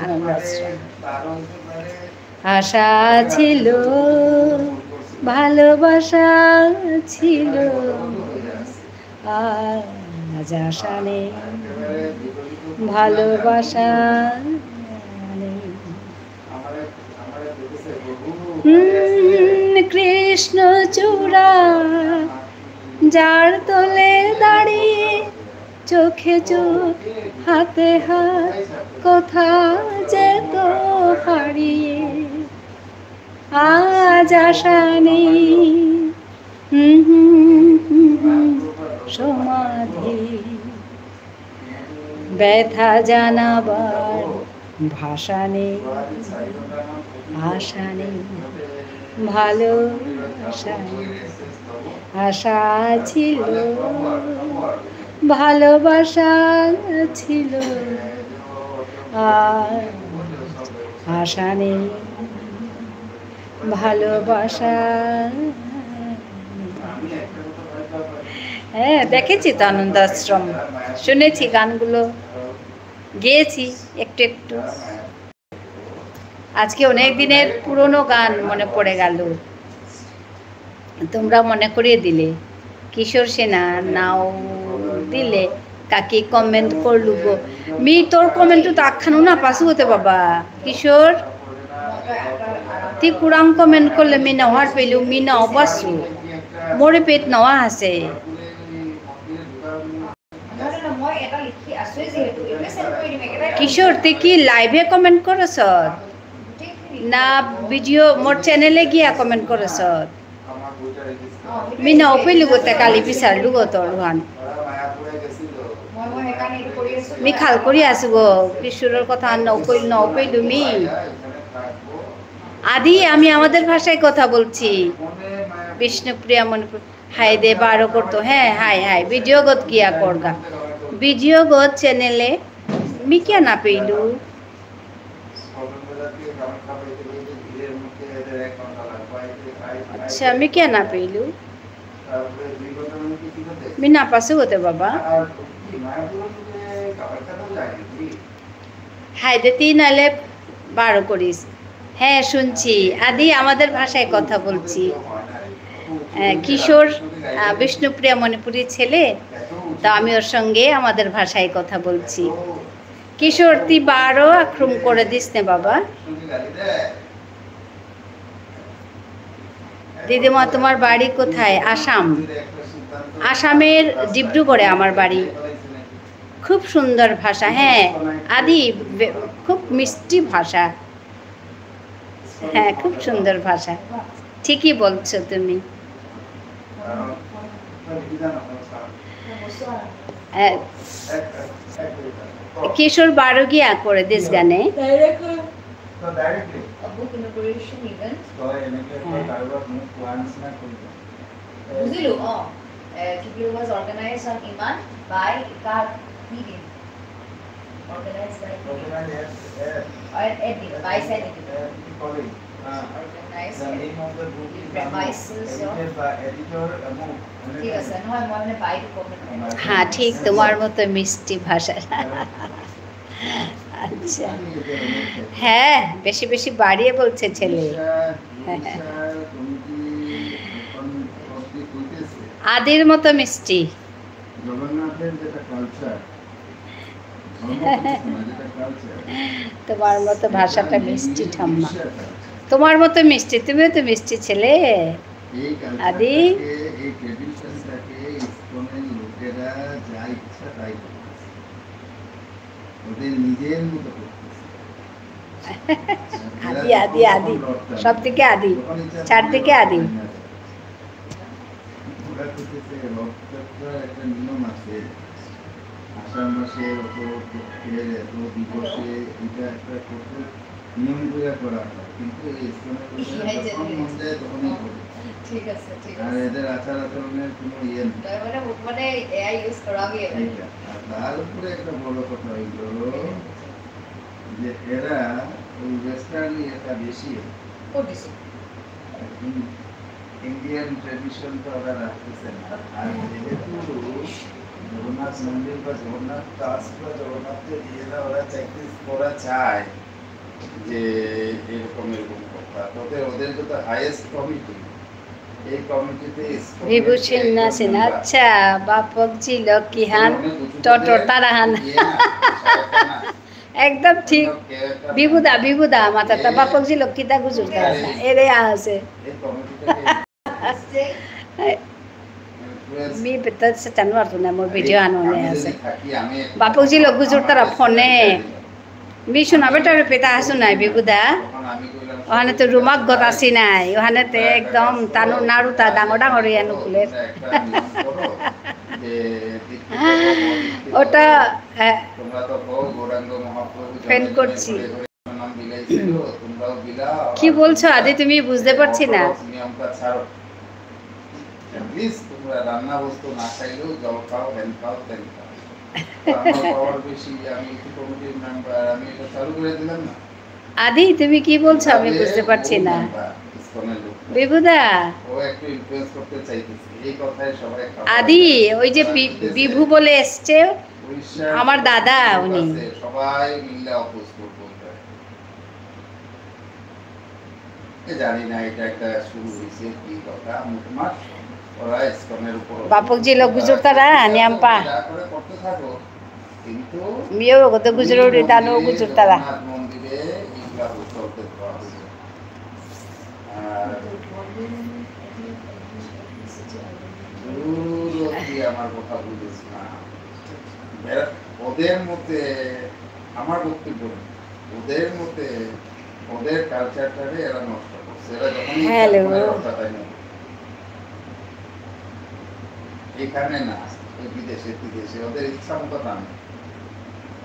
আনন্দাশ্রম। আশা ছিল, ভালোবাসা ছিল, আজ আশা নেই। ভালোবাসা নেই। হুম, কৃষ্ণচূড়া, যার তলে দাঁড়িয়ে চোখে চোখ, হাতে হাত, কোথা যেত হারিয়ে। আজ আশা নেই, হুম, হুম, হুম, হুম, সমাধি। ব্যথা জানাবার ভাষা নেই, আশা নেই, ভালোবাসা নেই। আশা ছিল, ভালোবাসা ছিল, আর আশা নেই, ভালোবাসা নেই। হ্যাঁ, দেখেছি তো আনন্দ আশ্রম, শুনেছি গানগুলো, গেয়েছি একটু একটু। আজকে অনেক দিনের পুরনো গান মনে পড়ে গেল, তোমরা মনে করিয়ে দিলে। কিশোর সেনা নাও দিলে, কাকি কমেন্ট করলু গো। মি তোর কমেন্ট তো আখানো না পাসু হতে বাবা। কিশোর, তি কুরাং কমেন্ট করলে মি নাহার পেলু, মি নাও পাসু। মোরে পেট নাওয়া আছে। কিশোর, তুই কি লাইভে কমেন্ট করছ? না ভিডিও মোর চ্যানেলে গিয়া কমেন্ট করছ? মি না ওপেলু গো তে কালি বিচারলু গো তোর হান। মি খাল করি আসু গো, কিশোরর কথা না ওপেল, না ওপেলু মি। আদি, আমি আমাদের ভাষায় কথা বলছি। বিষ্ণুপ্রিয়া মণিপুর। হাই দে বারো করতো, হ্যাঁ, হাই, হাই, ভিডিও গত গিয়া করগা। ভিডিও গত চ্যানেলে মি কিয়া না পেইলু? আচ্ছা, মি কিয়া না পেইলু? মি না পাসু হতে বাবা। হাই দে তিন আলে বারো করিস। হ্যাঁ, শুনছি। আদি, আমাদের ভাষায় কথা বলছি। আহ, কিশোর, আহ, বিষ্ণুপ্রিয়া মণিপুরী ছেলে, তো আমি ওর সঙ্গে আমাদের ভাষায় কথা বলছি। কিশোর, তুই বারো আক্রম করে দিস নে বাবা। দিদিমা, তোমার বাড়ি কোথায়? আসাম। আসামের ডিব্রুগড়ে আমার বাড়ি। খুব সুন্দর ভাষা, হ্যাঁ, আদি, বে-, খুব মিষ্টি ভাষা। হ্যাঁ, খুব সুন্দর ভাষা, ঠিকই বলছো তুমি। আহ, কিশোর বারো গিয়া করে দিস গানে। A book inauguration event. বুজিলো, অ। এ, কি বুলি কয়, was organized on ইমান by কাৰ কি দিন? Organized by কি দিন? Organized as, as, or এদিন, বাইশ এদিন। As কি কলিং? আহ, organized the name of the book is আমুক, premises of edited by editor আমুক, ঠিক আছে, নহয়, মই মানে বাইটো comment কৰিম। হ্যাঁ, ঠিক, তোমাৰ মতো মিষ্টি ভাষা। আচ্ছা। হ্যাঁ, বেশি বেশি বাড়িয়ে বলছে ছেলে। আদির মতো মিষ্টি। জগন্নাথের যেটা কালচার, তোমার মতো ভাষাটা মিষ্টি ঠাম্মা। তোমার মতো মিষ্টি, তুমিও তো মিষ্টি ছেলে। আদি। এই ট্রেডিশনটাকে ইসকনের লোকেরা যা ইচ্ছা তাই করতেছে। ওদের নিজের মতো করতেছে। আদি, আদি, আদি। সব থেকে আদি। চারদিকে আদি। ওরা করতেছে, রথযাত্রার একটা নিয়ম আছে। আষাঢ় মাসে অত পক্ষের এত দিবসে এটা একটা করতে নিয়ম করে করা হয়। কিন্তু এই ইসলামের লোকেরা যখন মন চায় তখনই করে। ঠিক আছে, ঠিক আছে। আর এদের আচার আচরণের কোনো ইয়ে নেই। তার মানে, মানে এআই ইউজ করা হয়ে গেল। এইটা। আর তার উপরে একটা বড় কথা হইল যে এরা ওই ওয়েস্টার্ন ইয়েটা বেশি। কোন দেশে? একদম ইন্ডিয়ান ট্র্যাডিশনটা ওরা রাখতেছে না। আর যেহেতু জগন্নাথ মন্দির বা জগন্নাথ ট্রাস্ট বা জগন্নাথকে দিয়ে না ওরা প্র্যাকটিস করা চায় যে এরকম এরকম কথা, তবে ওদের তো হায়েস্ট কমিটি, বিভূষণ না সিনহা, আচ্ছা, বাপক জি লক্ষ্মীহান, টটর তারাহান। একদম ঠিক। বিভুদা, বিভুদা, মাতাতা, বাপক জি লক্ষ্মীদা গুজুরতা, এরে আছে। মি বেটা সে চানুয়ার তো না, মোর ভিডিও আনো নে আছে। বাপক জি লগ গুজুরতারা ফোনে। মি শুনা বেটা রে পেতা আসু নাই, বিভুদা। ওখানে তো রুমাক গত আসি নাই, ওখানে তো একদম তানু নাড়ুতা ডাঙর ডাঙর ইয়া নুকুলের। ওটা, আহ, ফেন করছি। কি বলছো আদি, তুমি বুঝতে পারছি না। At least তোমরা রান্না বস্তু না খাইলেও জল খাও, হ্যান খাও, ত্যান খাও। তো আমার পাওয়ার বেশি, আমি ইউথ কমিটির মেম্বার, আমি এটা চালু করে দিলাম না। আদি, তুমি কি বলছো? আমি বুঝতে পারছি না। মেম্বার, ইসকনের লোক। বিভুদা। ও একটু ইনফ্লুয়েন্স করতে চাইতেছে। এই কথায় সবাই খাবার আদি, ওই যে বি-, বিভু বলে এসছে, উড়িষ্যার আমার দাদা উনি। সবাই মিলে অপোজ করবো এটা। এ জানি না এটা একটা শুরু হয়েছে, কি কথা, মুঠোমাঠ ওরা ইসকনের উপর বাপক জি লগ গুজুরতারা, নিয়াম পা। যা করে করতে থাকো, কিন্তু মিও গত গুজুরুরি তানো গুজুরতারা। জগন্নাথ মন্দিরে এইগুলা চলতে দেওয়া হইবে না। আর দূর অব্দি আমার কথা বুঝিস না। বেড়া-, ওদের মতে আমার বক্তব্য নেই। ওদের মতে ওদের কালচারটারে এরা নষ্ট করছে। এরা যখনই ইচ্ছা হ্যালো। করে ওর কথাই নেবে। এখানে না, ওই বিদেশে, বিদেশে ওদের ইচ্ছা মতো টানে।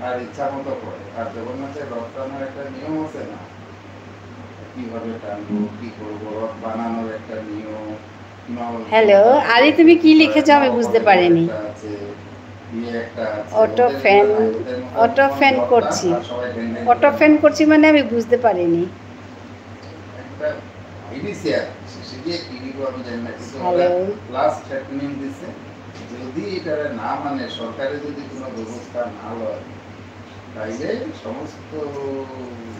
আর ইচ্ছা মতো করে। আর জগন্নাথের রথ টানার একটা নিয়ম আছে না? কিভাবে টানবো, কি করবো, রথ বানানোর একটা নিয়ম, নল-, হ্যালো, আরে তুমি কি লিখেছো আমি বুঝতে পারিনি। একটা আছে, ইয়ে একটা আছে। অটো ওদের ফ্যান, একটা না, ওদের মতো অটো ফ্যান রথ করছি। আর সবাই ঘ্যাং ঘ্যাং অটো করে। ফ্যান করছি মানে আমি বুঝতে পারিনি। একটা আইডিসিয়া, শেষে গিয়ে কি নিব আমি জানি না, কিন্তু ওরা হ্যালো। প্লাস থ্রেটনিং দিছে, যদি এটারে না মানে, সরকারে যদি কোনো ব্যবস্থা না লয়, তাইলে সমস্ত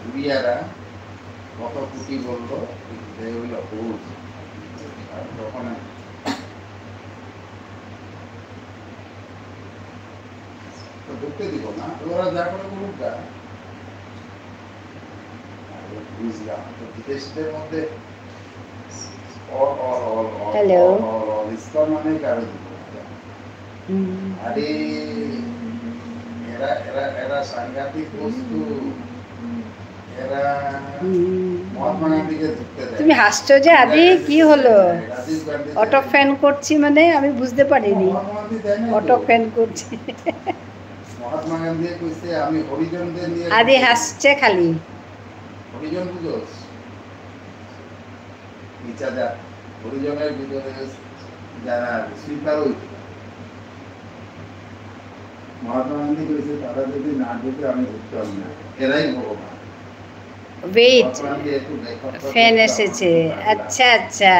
উড়িয়ারা কত কুটি বলল, they will oppose। আর তখন তো ঢুকতে দিব না, তো ওরা যা করে করুক গা। বুঝলাম, তো বিদেশিদের মধ্যে অল, অল, অল, অল, হ্যালো। অল, অল, অল, ইসলাম মানে কারো দিব না। হুম। আরে, এরা, এরা, এরা সাংঘাতিক বস্তু। এরা হুম। মহাত্মা গান্ধীকে ঢুকতে দেয়। তুমি হাসছো যে, আরে, এরা কি হলো? রাজীব গান্ধী অটো দেয়। ফ্যান করছি মানে আমি বুঝতে পারিনি। মহাত্মা গান্ধী দেয় না তো। অটো ফ্যান করছি। মহাত্মা গান্ধী কইছে, "আমি হরিজনদের নিয়ে" আদি হাসছে খালি। হরিজন বুঝোস? নিচা জাত। হরিজনের ভিতরে যারা স্বীকার হইত, মহাত্মা গান্ধী কইছে, "তারা যদি না ঢুকে, আমি ঢুকতাম না। এরাই ভগবান।" ওয়েট, মহাত্মা গান্ধী একটু ব্যাখ্যা করতে ফ্যান এসেছে। আচ্ছা, আচ্ছা।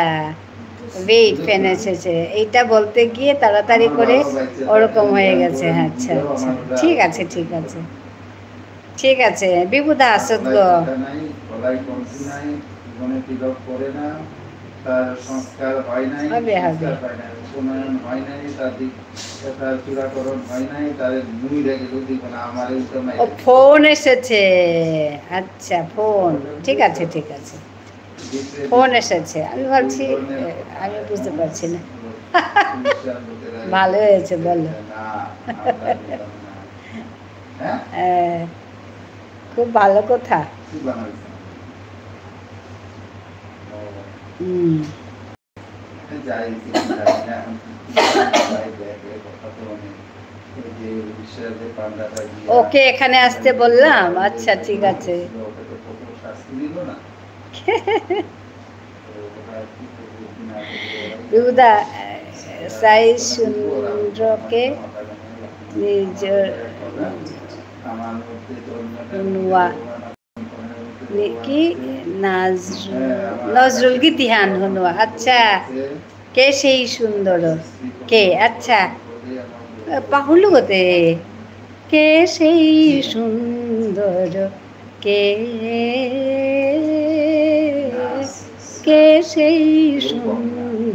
ওয়েট, ফ্যান এসেছে। এইটা বলতে গিয়ে তাড়াতাড়ি করে ওরকম হয়ে গেছে। আচ্ছা, আচ্ছা। ঠিক আছে, ঠিক আছে। ঠিক আছে, বিভুদা আসত গো। গলায় কণ্ঠী নাই, গলায় কণ্ঠী নাই, জীবনে তিলক পরে না, তার সংস্কার হয় নাই, হবে, হবে। সংস্কার হয় নাই, উপনয়ন হয় নাই, তার দিক, তার চূড়াকরণ হয় নাই, তার মুই রেখে যদি কোনো আমার এই সময় ও, ফোন এসেছে। আচ্ছা, ফোন। ঠিক আছে, ঠিক আছে। ফোন এসেছে। আমি ভাবছি, এ, আমি বুঝতে পারছি না। ভালো হয়েছে, বলো। হ্যাঁ? এ, খুব ভালো কথা। হুম। ওকে এখানে আসতে বললাম। আচ্ছা, ঠিক আছে। বিভুদা, সাই সুন্দরকে নিজর হুনুয়া। নি-, কি? নাজরুল, নজরুল গীতিহান হুনুয়া। আচ্ছা। কে সেই সুন্দর? কে? আচ্ছা। পাহুলু গতে। কে সেই সুন্দর? কে, কে সেই সুন্দর?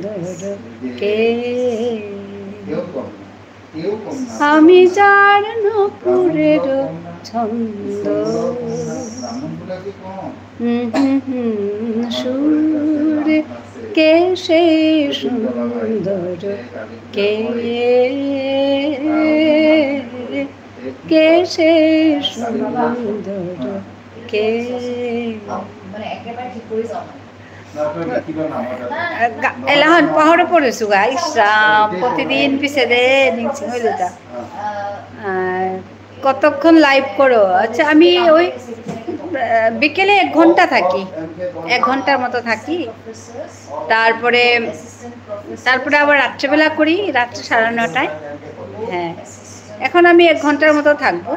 কে। আমি যার নূপুরের ছন্দ। হুম, হুম, হুম, সুরে কে সেই সুন্দর, কে, কে সেই সুন্দর, কে। মানে একেবারে ঠিক করে যাও। গা-, এলাহান পাহরে পড়েছু গা, ইস রাম, প্রতিদিন পিছে দে, নিংসিং হইল তা। আহ, কতক্ষণ live করো? আচ্ছা, আমি ওই, আহ, বিকেলে এক ঘন্টা থাকি, এক ঘন্টার মতো থাকি, তারপরে, তারপরে আবার রাত্রেবেলা করি, রাত্রে সাড়ে নটায়। হ্যাঁ, এখন আমি এক ঘন্টার মতো থাকবো।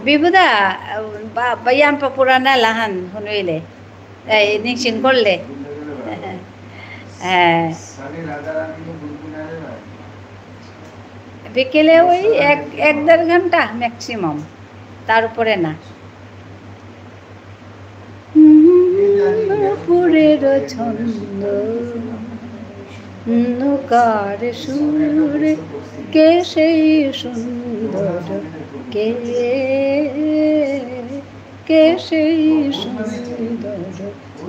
বিভুদা, বা-, বায়াম পা পুরানা লাহান হুনুইলে। এই নিংসিং করলে। হ্যাঁ। বিকেলে ওই এক, এক দেড় ঘন্টা maximum, তার উপরে না। হুম, পুরের ছন্দ, নৌকার সুরে কে সেই সুন্দর, কে, কে সেই সুন্দর,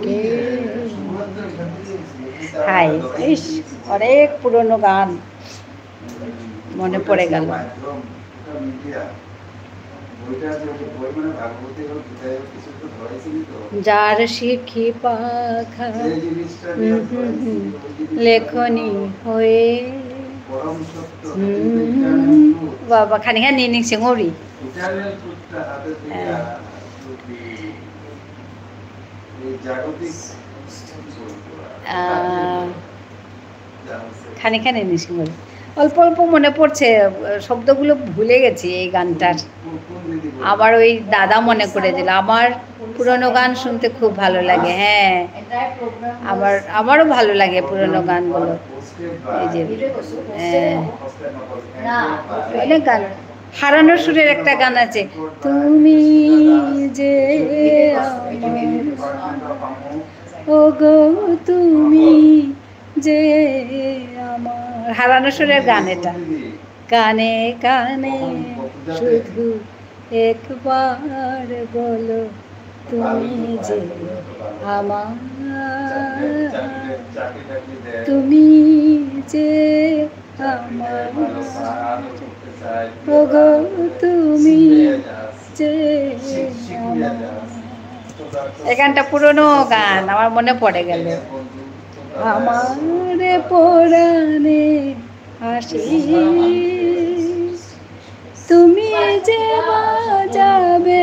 কে। হাই, ইস, অনেক পুরনো গান। মনে পড়ে গেল। যার শিখি পাখা, হুম, হুম, হুম, লেখনি হয়ে। হুম, বাবা, খানি খানি নিংসিং অরি। হ্যাঁ। আহ, খানি খানি নিংসিং অরি। অল্প অল্প মনে পড়ছে, শব্দগুলো ভুলে গেছি এই গানটার। আমার ওই দাদা মনে করে দিল। আমার পুরনো গান শুনতে খুব ভালো লাগে, হ্যাঁ। আমার, আমারও ভালো লাগে পুরনো গানগুলো। এই যে, হ্যাঁ, অনেক গান। হারানো সুরের একটা গান আছে, তুমি যে আমার, ও গো তুমি যে আমার, হারানো সুরের গান এটা। কানে কানে শুধু একবার বলো, তুমি যে আমার, তুমি যে আমার, ওগো তুমি যে আমার। এই গানটা পুরনো গান, আমার মনে পড়ে গেল। আমার পরাণে আসি, তুমি যে বাজাবে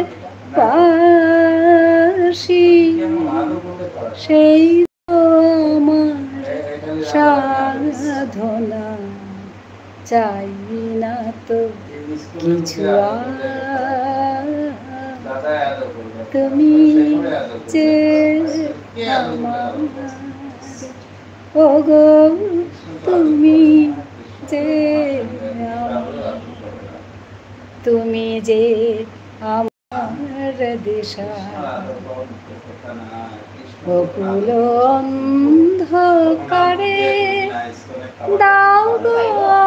বাঁশি, সেই তো আমার সাধনা। চাই না তো কিছু আর, তুমি যে আমার, ওগো তুমি যে আমার, তুমি যে আমার দিশা। অকুল অন্ধকারে দাও গো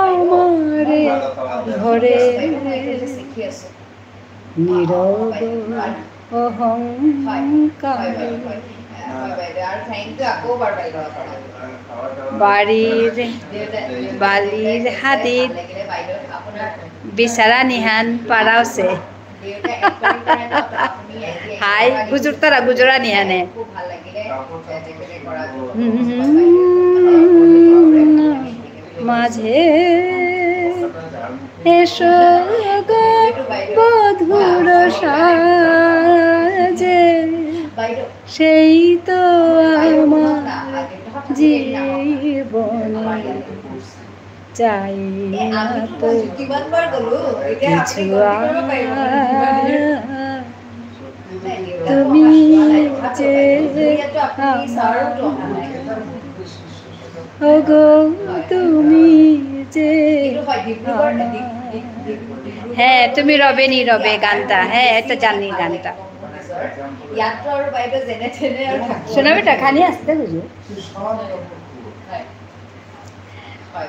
আমারে ভরে, নীরব অহংকারে। বাড়ির, বালির হাদিত বিচারা নিহান পারাওসে। হাই, গুজুরতারা গুজরানি হানে। মাঝে এসো গো বধুর সাজে, সেই তো আমার জীবনে। চাই না তো কিছু আর, তুমি যে আমার, ওগো তুমি যে আমার। হ্যাঁ, তুমি রবে নীরবে গানটা, হ্যাঁ, এটা জানি গানটা। ইয়াত্রা আৰু বাইদেউ যেনে তেনে আৰু থাকো। শোনা বেটা, খানি আসতে বুঝো। হয়। হয়, হয়,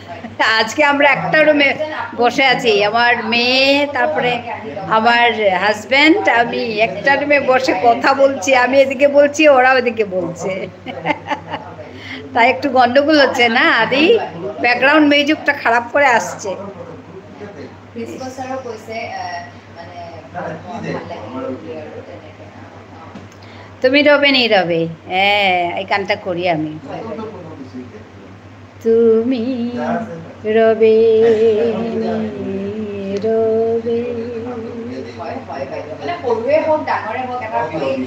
হয়। আজকে আমরা একটা রুমে বসে আছি, আমার মেয়ে, তারপরে আমার হাজবেন্ড, আমি একটা রুমে বসে কথা বলছি, আমি এদিকে বলছি, ওরা ওদিকে বলছে। তাই একটু গন্ডগোল হচ্ছে না, আদি ব্যাকগ্রাউন্ড মিউজিকটা খারাপ করে আসছে। প্রিন্সিপাল স্যারও কৈছে, আহ, মানে, না, না, কি মন দেখ, ভাল লাগে আমার ওই যে, আৰু তেনেকে। তুমি ৰবে নি ৰবে। হ্যাঁ, এই গানটা করি আমি। হয়, হয়। তুমি ৰবে নি ৰবে। হয়, হয়, বাইদেউ। মানে, সৰুৱে হওক, ডাঙৰে হওক, এটা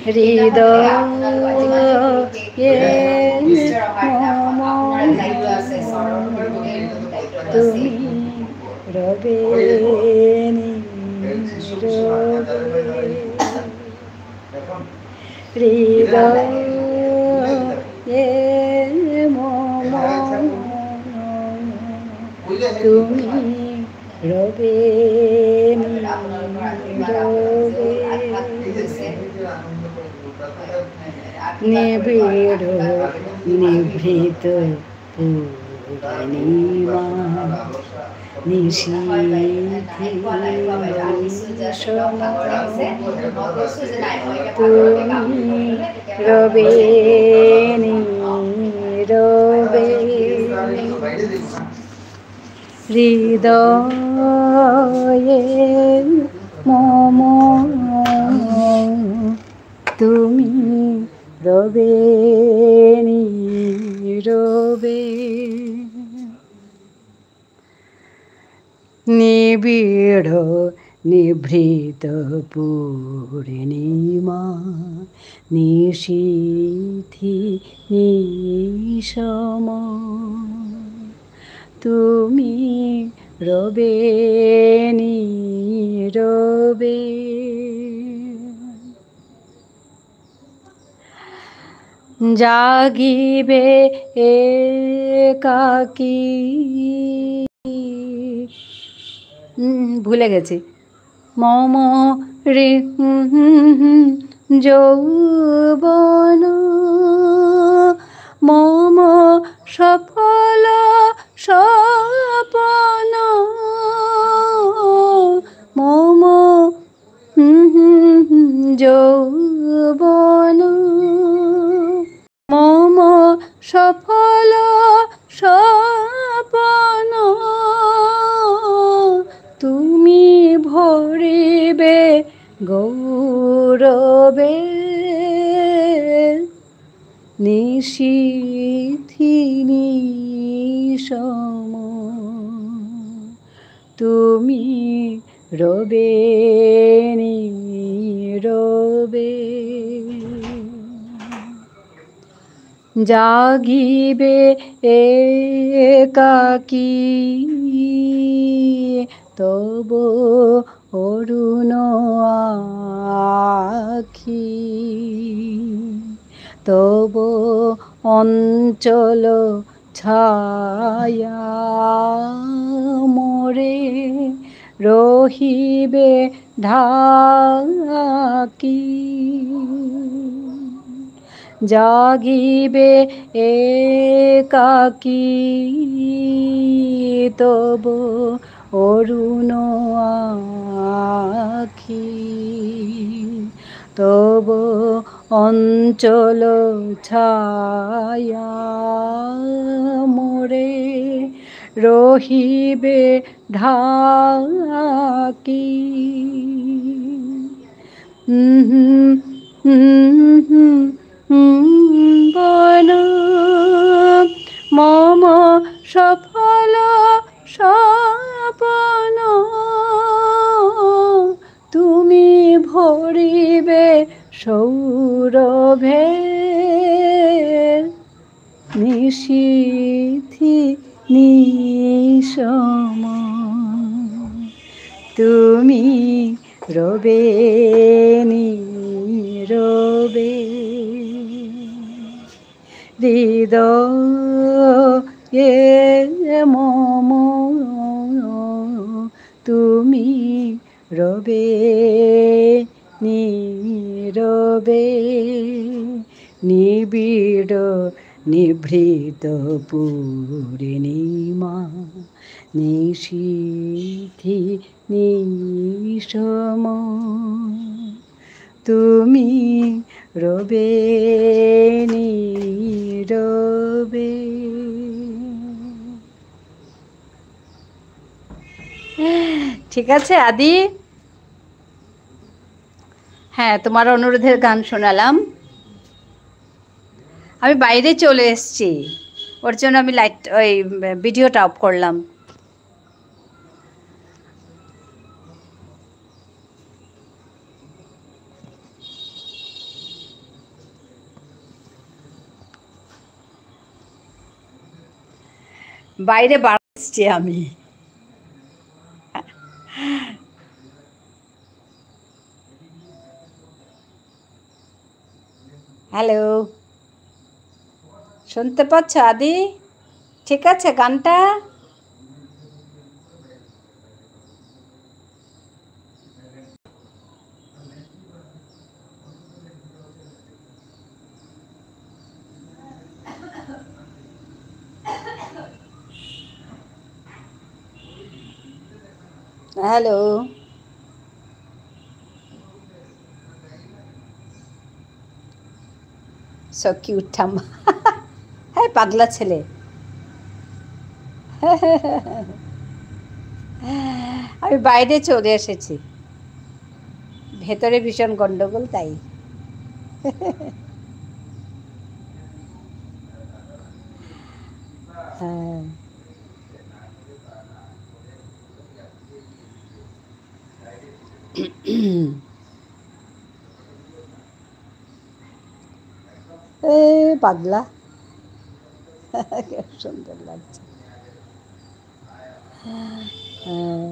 হৃদয়ে আপোনালোকৰ আজি মানে এই কেক মিষ্টাৰ অহাৰ দিনাখন আপোনাৰ দায়িত্ব আছে, ছাৰৰ ওপৰত গোটেই দায়িত্বটো আছে। তুমি ৰবে নি ৰবে। হৃদয়ে মম তুমি রবে নি রবে। নিবিড় নিভৃত পূর্ণিমা নিশীথি নিঃসম। তুমি রবে নি রবে। হৃদয়ে মম তুমি রবে নি রবে। নিবিড় নিভৃত পূর্ণিমা নিশীথি নিঃসম। তুমি রবে নি রবে। জাগিবে একাকী। উম, ভুলে গেছি। মম রি-, যৌবন মম সফল স্বপন। মম যৌবন মম সফল স্বপন। তুমি ভরিবে গৌরবে নিশীথি নিঃসম। তুমি রবে নি রবে। জাগিবে একাকী তব অরুণ আখি। তব অঞ্চল ছায়া মোরে রহিবে ঢাকি। জাগিবে একাকী তব অরুণ আখি। তব অঞ্চল ছায়া মোরে রহিবে ঢাকি। বন মম সফল স্বপন তুমি ভরিবে সৌরভে নিশীথি নিঃসম। তুমি রবে নি রবে। হৃদয়ে মম তুমি রবে নি রবে নিবিড় নিভৃত পূর্ণিমা, নিশীথি নিশম তুমি রবে নীরবে। ঠিক আছে, আদি? হ্যাঁ, তোমার অনুরোধের গান শোনালাম। আমি বাইরে চলে এসেছি, ওর জন্য আমি লাইট, ওই ভিডিওটা অফ করলাম। বাইরে বার এসছি আমি। হ্যালো, শুনতে পাচ্ছ আদি? ঠিক আছে গানটা? হ্যালো। So cute, ঠাম্মা। হ্যাঁ, পাগলা ছেলে। আমি বাইরে চলে এসেছি, ভেতরে ভীষণ গন্ডগোল তাই। হ্যাঁ। এ পাগলা। কি সুন্দর লাগছে। হ্যাঁ।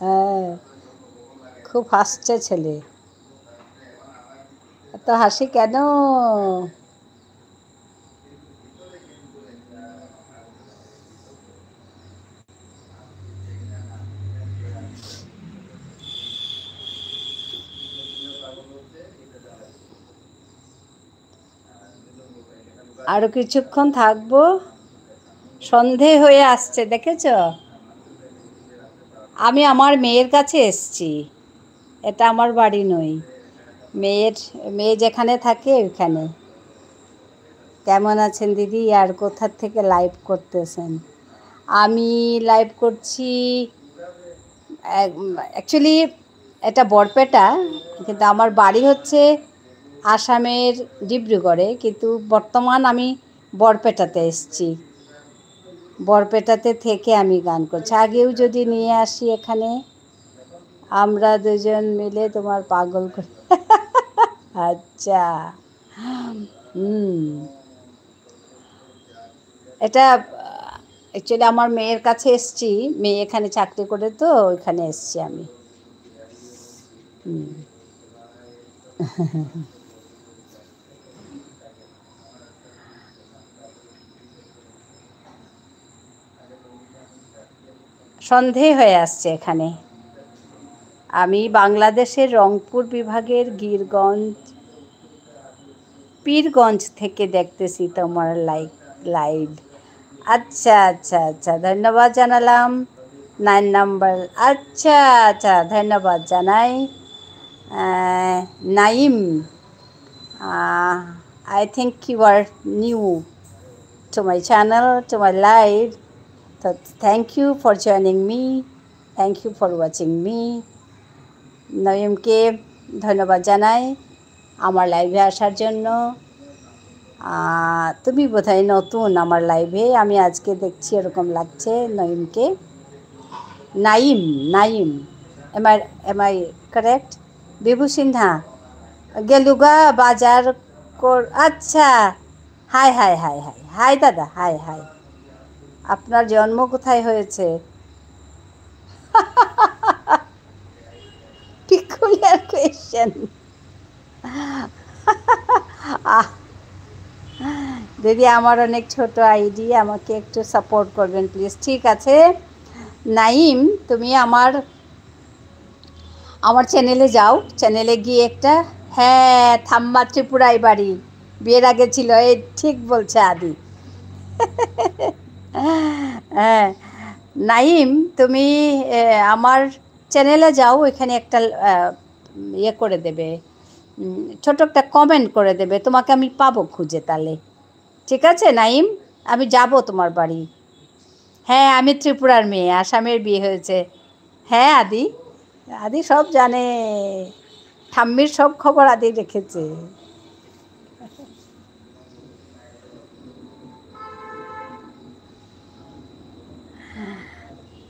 হ্যাঁ, খুব হাসছে ছেলে। এত হাসি কেন? আরো কিছুক্ষণ থাকবো, সন্ধে হয়ে আসছে, দেখেছ? আমি আমার মেয়ের কাছে এসছি, এটা আমার বাড়ি নয়। মেয়ের, মেয়ে যেখানে থাকে ওইখানে। কেমন আছেন দিদি? আর কোথা থেকে লাইভ করতেছেন? আমি লাইভ করছি, অ্যাকচুয়ালি এটা বরপেটা, কিন্তু আমার বাড়ি হচ্ছে আসামের ডিব্রুগড়ে, কিন্তু বর্তমান আমি বরপেটাতে এসছি। বরপেটাতে থেকে আমি গান করছি। আগেও যদি নিয়ে আসি এখানে, আমরা দুজন মিলে তোমার পাগল করে। আচ্ছা। হুম। এটা, অ্যাকচুয়ালি আমার মেয়ের কাছে এসছি, মেয়ে এখানে চাকরি করে তো, ওইখানে এসছি আমি। হুম। সন্ধে হয়ে আসছে এখানে। আমি বাংলাদেশের রংপুর বিভাগের গিরগঞ্জ, পীরগঞ্জ থেকে দেখতেছি তোমার লাইভ, লাইভ। আচ্ছা, আচ্ছা, আচ্ছা, ধন্যবাদ জানালাম। নাইন নাম্বার, আচ্ছা, আচ্ছা, ধন্যবাদ জানাই। আহ, নাইম, আহ, I think you are new to my channel, to my live. তো thank you for joining me, thank you for watching me. নয়মকে ধন্যবাদ জানাই আমার লাইভে আসার জন্য। আহ, তুমি বোধহয় নতুন আমার লাইভে, আমি আজকে দেখছি এরকম লাগছে নয়মকে। নাইম, Naim, am I, am I correct? বিভু সিনহা, গেলুগা বাজার কর-, আচ্ছা, hi, hi, hi, hi, hi দাদা, হাই, হাই। আপনার জন্ম কোথায় হয়েছে? Peculiar question. আহ, দিদি, আমার অনেক ছোট আইডি, আমাকে একটু সাপোর্ট করবেন প্লিজ, ঠিক আছে? নাইম, তুমি আমার, আমার চ্যানেলে যাও, চ্যানেলে গিয়ে একটা, হ্যাঁ, ঠাম্মা ত্রিপুরায় বাড়ি, বিয়ের আগে ছিল, এই ঠিক বলছে আদি। হ্যাঁ, নাইম, তুমি, এ, আমার চ্যানেলে যাও, ওইখানে একটা, আহ, ইয়ে করে দেবে, উম, ছোট একটা কমেন্ট করে দেবে, তোমাকে আমি পাবো খুঁজে তাহলে। ঠিক আছে, নাইম? আমি যাব তোমার বাড়ি। হ্যাঁ, আমি ত্রিপুরার মেয়ে, আসামের বিয়ে হয়েছে। হ্যাঁ, আদি, আদি সব জানে। ঠাম্মির সব খবর আদি রেখেছে।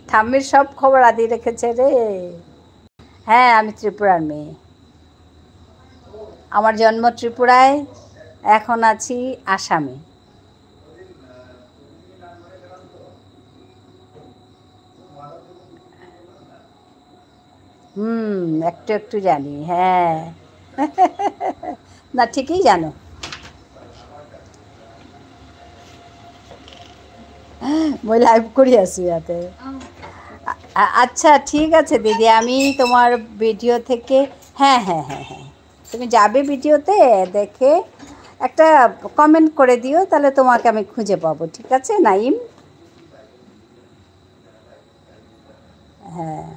ঠাম্মির সব খবর আদি রেখেছে রে। হ্যাঁ, আমি ত্রিপুরার মেয়ে। আমার জন্ম ত্রিপুরায়, এখন আছি আসামে। হুম, একটু একটু জানি, হ্যাঁ। না, ঠিকই জানো। মই লাইভ কৰি আছো ইয়াতে। আ-, আ-, আচ্ছা, ঠিক আছে দিদি, আমি তোমার ভিডিও থেকে, হ্যাঁ, হ্যাঁ, হ্যাঁ, হ্যাঁ। তুমি যাবে ভিডিওতে, দেখে একটা কমেন্ট করে দিও, তাহলে তোমাকে আমি খুঁজে পাবো, ঠিক আছে, নাইম? হ্যাঁ।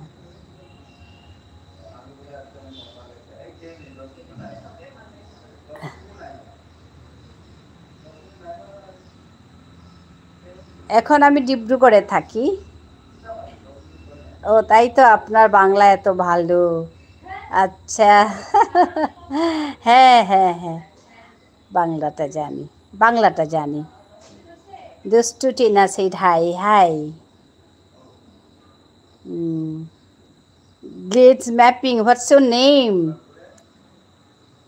এখন আমি ডিব্রুগড়ে থাকি। ও, তাই তো, আপনার বাংলা এত ভালো। আচ্ছা। হ্যাঁ, হ্যাঁ, হ্যাঁ। বাংলাটা জানি, বাংলাটা জানি। দুষ্টু Tina said hi, hi. Hmm. Glitch mapping, what's your name?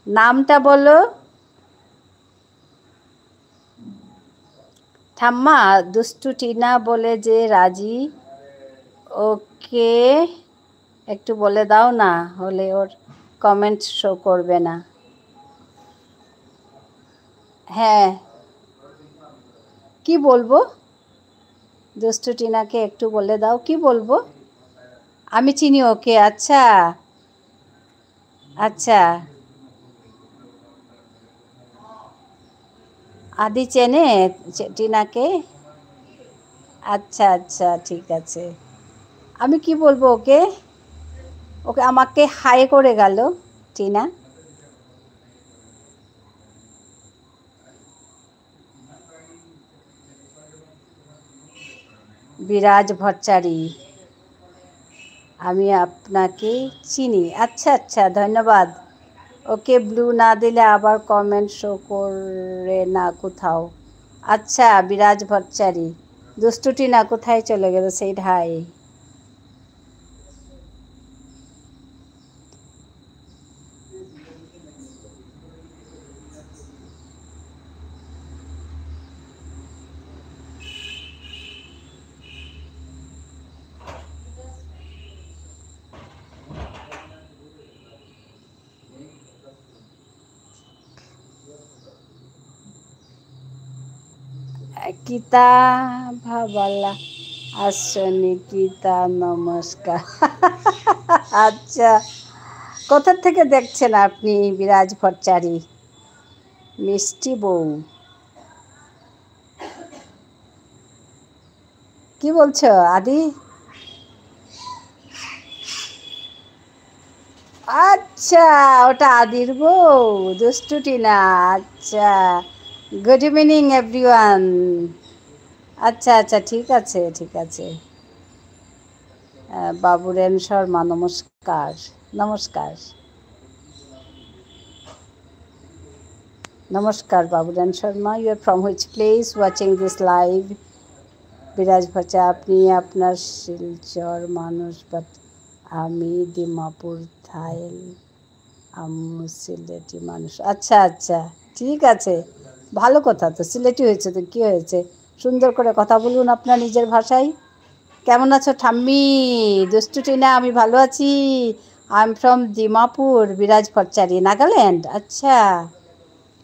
নামটা বলো। ঠাম্মা, দুষ্টু টিনা বলে যে রাজি, ওকে একটু বলে দাও না, হলে ওর কমেন্ট শো করবে না। হ্যাঁ, কি বলবো? দুষ্টু টিনাকে একটু বলে দাও, কি বলবো? আমি চিনি ওকে, আচ্ছা। আচ্ছা। আদি চেনে চে-, টিনাকে? আচ্ছা, আচ্ছা, ঠিক আছে। আমি কি বলবো ওকে? ওকে আমাকে হাই করে গেল টিনা। বিরাজ ভট্টাচারী, আমি আপনাকে চিনি। আচ্ছা, আচ্ছা, ধন্যবাদ। ওকে, ব্লু না দিলে আবার কমেন্ট শো করে না কোথাও। আচ্ছা, বিরাজ ভট্টাচারী, দুষ্টু টিনা কোথায় চলে গেল? Said hi. কিতা ভাবালা আসনি কিতা, নমস্কার। আচ্ছা, কোথা থেকে দেখছেন আপনি, বিরাজ ভট্টাচারী? মিষ্টি বউ। কি বলছো, আদি? আচ্ছা, ওটা আদির বউ, দুষ্টু টিনা। আচ্ছা, good evening everyone. আচ্ছা, আচ্ছা, ঠিক আছে, ঠিক আছে। আহ, বাবুরেন শর্মা, নমস্কার। নমস্কার। নমস্কার, বাবুরাম Sharma. You are from which place watching this live? বিরাজ ভট্টাচারী, আপনি আপনার শিলচর মানুষ, but আমি ডিমাপুর থাইল, আমি সিলেটি মানুষ। আচ্ছা, আচ্ছা, ঠিক আছে, ভালো কথা তো, সিলেটি হয়েছে তো কি হয়েছে, সুন্দর করে কথা বলুন আপনার নিজের ভাষায়। কেমন আছো ঠাম্মি? দুষ্টু টিনা, আমি ভালো আছি। I'm from ডিমাপুর, বিরাজ ভট্টাচারী, নাগাল্যান্ড। আচ্ছা,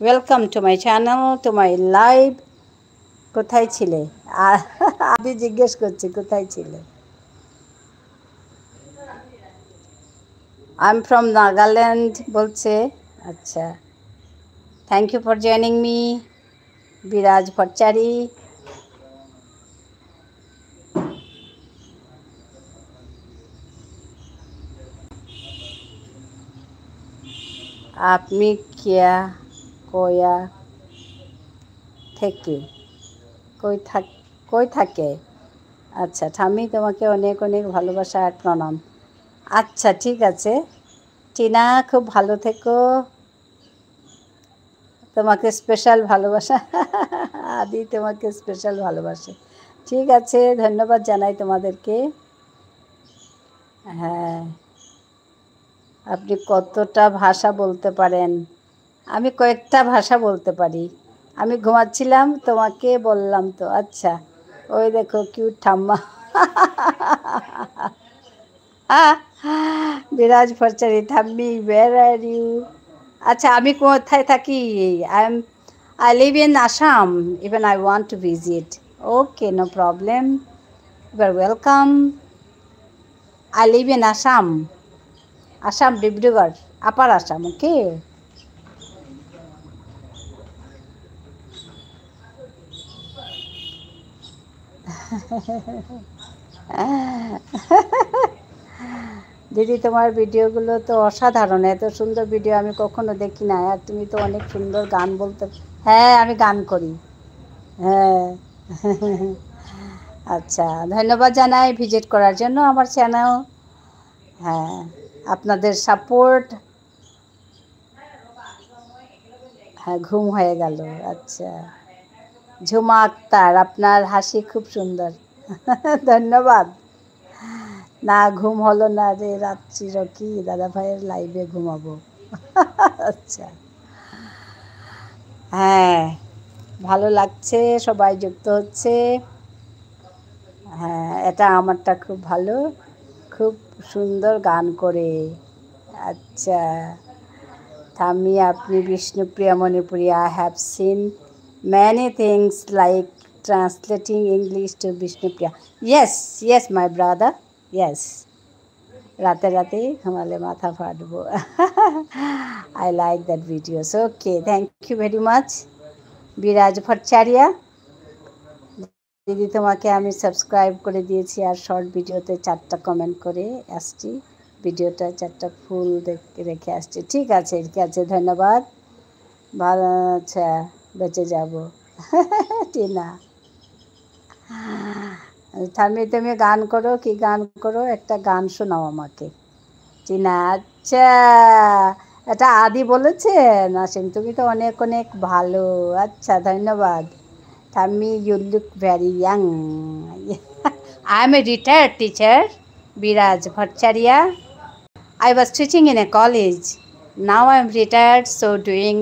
welcome to my channel, to my live. কোথায় ছিলে? আ-, আদি জিজ্ঞেস করছি, কোথায় ছিলে? I'm from Nagaland বলছে। আচ্ছা, thank you for joining me, বিরাজ ভট্টাচার্য। আপনি কিয়া কয়া থেকে? কই থাক-, কই থাকে? আচ্ছা, ঠাম্মি, তোমাকে অনেক অনেক ভালোবাসা আর প্রণাম। আচ্ছা, ঠিক আছে। টিনা, খুব ভালো থেকো। তোমাকে স্পেশাল ভালোবাসা। আদি, তোমাকে স্পেশাল ভালোবাসে। ঠিক আছে, ধন্যবাদ জানাই তোমাদেরকে। হ্যাঁ, আপনি কতটা ভাষা বলতে পারেন? আমি কয়েকটা ভাষা বলতে পারি। আমি ঘুমাচ্ছিলাম, তোমাকে বললাম তো। আচ্ছা, ওই দেখো, কিউট ঠাম্মা। আহ, বিরাজ ভট্টাচার্য, ঠাম্মি, where are you? আচ্ছা, আমি কোথায় থাকি? I am, I live in Assam. Even I want to visit. Okay, no problem. You are welcome. I live in Assam. Assam, Dibrugarh, Upper Assam, okay? দিদি, তোমার ভিডিওগুলো তো অসাধারণ, এত সুন্দর ভিডিও আমি কখনো দেখি না। আর তুমি তো অনেক সুন্দর গান বলতে। হ্যাঁ, আমি গান করি। হ্যাঁ। আচ্ছা, ধন্যবাদ জানাই ভিজিট করার জন্য আমার চ্যানেল। হ্যাঁ, আপনাদের সাপোর্ট। হ্যাঁ, ঘুম হয়ে গেল। আচ্ছা, ঝুমা আক্তার, আপনার হাসি খুব সুন্দর। ধন্যবাদ। না, ঘুম হলো না রে, রাত্রি রকি দাদা ভাইয়ের লাইভে ঘুমাবো। আচ্ছা, হ্যাঁ, ভালো লাগছে, সবাই যুক্ত হচ্ছে। হ্যাঁ, এটা আমারটা খুব ভালো, খুব সুন্দর গান করে। আচ্ছা, ঠাম্মি, আপনি বিষ্ণুপ্রিয়া Manipuri, I have seen many things like translating English to Bishnupriya. Yes, yes, my brother, yes. রাতে রাতে ঘুমালে মাথা ফাটবো। I like that videos. Okay, thank you very much, বিরাজ ভট্টাচার্য। দিদি, তোমাকে আমি সাবস্ক্রাইব করে দিয়েছি আর শর্ট ভিডিওতে চারটা কমেন্ট করে আসছি, ভিডিওটা চারটা ফুল দেখ-, রেখে আসছি। ঠিক আছে, ঠিক আছে, ধন্যবাদ। ভালো, আচ্ছা, বেঁচে যাব। টিনা, ঠাম্মি, তুমি গান করো, কি গান করো? একটা গান শোনাও আমাকে। টিনা, আচ্ছা, এটা আদি বলেছে। নাসিম, তুমি তো অনেক অনেক ভালো। আচ্ছা, ধন্যবাদ। ঠাম্মি, you look very young. I am a retired teacher, বিরাজ Bhattacharya. I was teaching in a college. Now I am retired, so doing,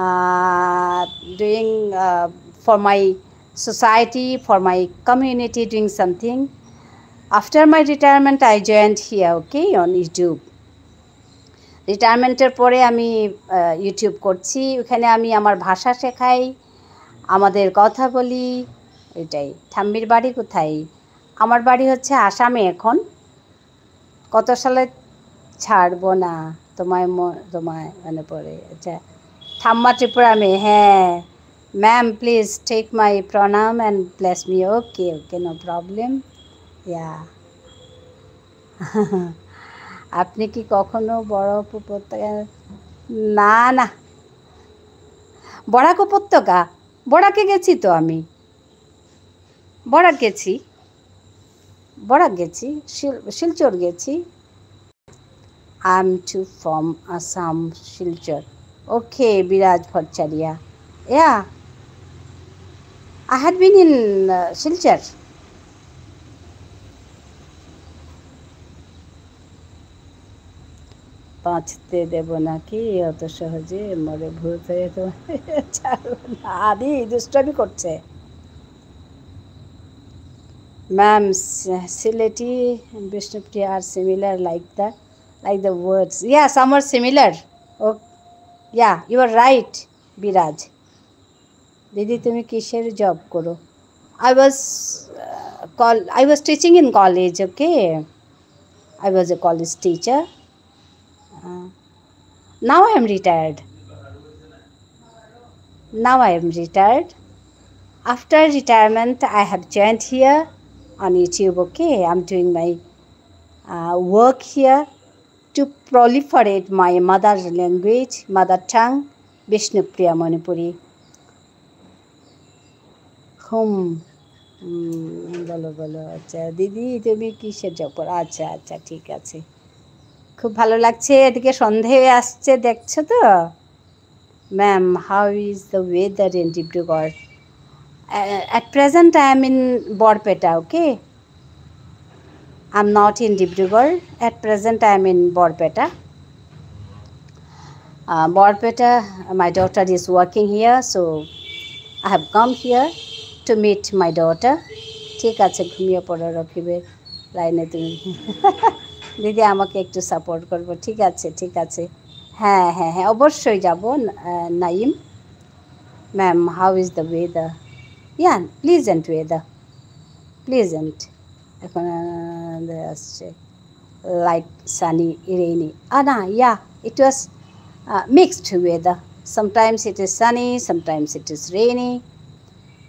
uh, doing, uh, for my society, for my community, doing something. After my retirement, I joined here, okay, on YouTube. রিটায়ারমেন্টের পরে আমি, আহ, YouTube করছি। ওখানে আমি আমার ভাষা শেখাই, আমাদের কথা বলি, এটাই। ঠাম্মির বাড়ি কোথায়? আমার বাড়ি হচ্ছে আসামে এখন। কত সালে ছাড়বো না তোমায় ম-, তোমায় মনে পড়ে। আচ্ছা, ঠাম্মা ত্রিপুরা মেয়ে, হ্যাঁ। Ma'am, please take my প্রণাম and bless me. Okay, okay, no problem. Yeah. আপনি কি কখনো বরাক উপত্যকা? না, না। বরাক উপত্যকা? বরাকে গেছি তো আমি। বরাক গেছি। বরাক গেছি। শিল-, শিলচর গেছি। I'm too from Assam, Silchar. Okay, বিরাজ Bhattacharya. Yeah. I had been in, uh, Silchar. বাঁচতে দেব নাকি অত সহজে, মরে ভূত হয়ে তো ছাড়ব না। আদি দুষ্টামি করছে। Ma'am, Sylheti Bishnupriya are similar like the, like the words. Yeah, some are similar. Oh, yeah, you are right, বিরাজ। দিদি, তুমি কিসের জব করো? I was, uh, col-, I was teaching in college, okay? I was a college teacher. Now I am retired. Now I am retired. After retirement, I have joined here on YouTube, okay? I'm doing my uh, work here to proliferate my mother language, mother tongue, Bishnupriya Manipuri. হুম। হুম, বলো, বলো। আচ্ছা, দিদি, তুমি কিসের জব করো? আচ্ছা, আচ্ছা, ঠিক আছে। খুব ভালো লাগছে, এদিকে সন্ধে হয়ে আসছে, দেখছো তো? Ma'am, how is the weather in Dibrugarh? Uh, at present, I am in Borpeta, okay? I'm not in Dibrugarh. At present, I am in Borpeta. Uh, Borpeta, my daughter is working here, so I have come here to meet my daughter. ঠিক আছে, ঘুমিয়ে পড়ো রকিবের লাইনে তুমি। দিদি, আমাকে একটু সাপোর্ট করবো। ঠিক আছে, ঠিক আছে। হ্যাঁ, হ্যাঁ, হ্যাঁ, অবশ্যই যাব। আহ, Naim, ma'am, how is the weather? Yeah, pleasant weather. Pleasant. এখন, আহ, আসছে, like sunny, rainy. Ah, না, yeah, it was, uh, mixed weather. Sometimes it is sunny, sometimes it is rainy.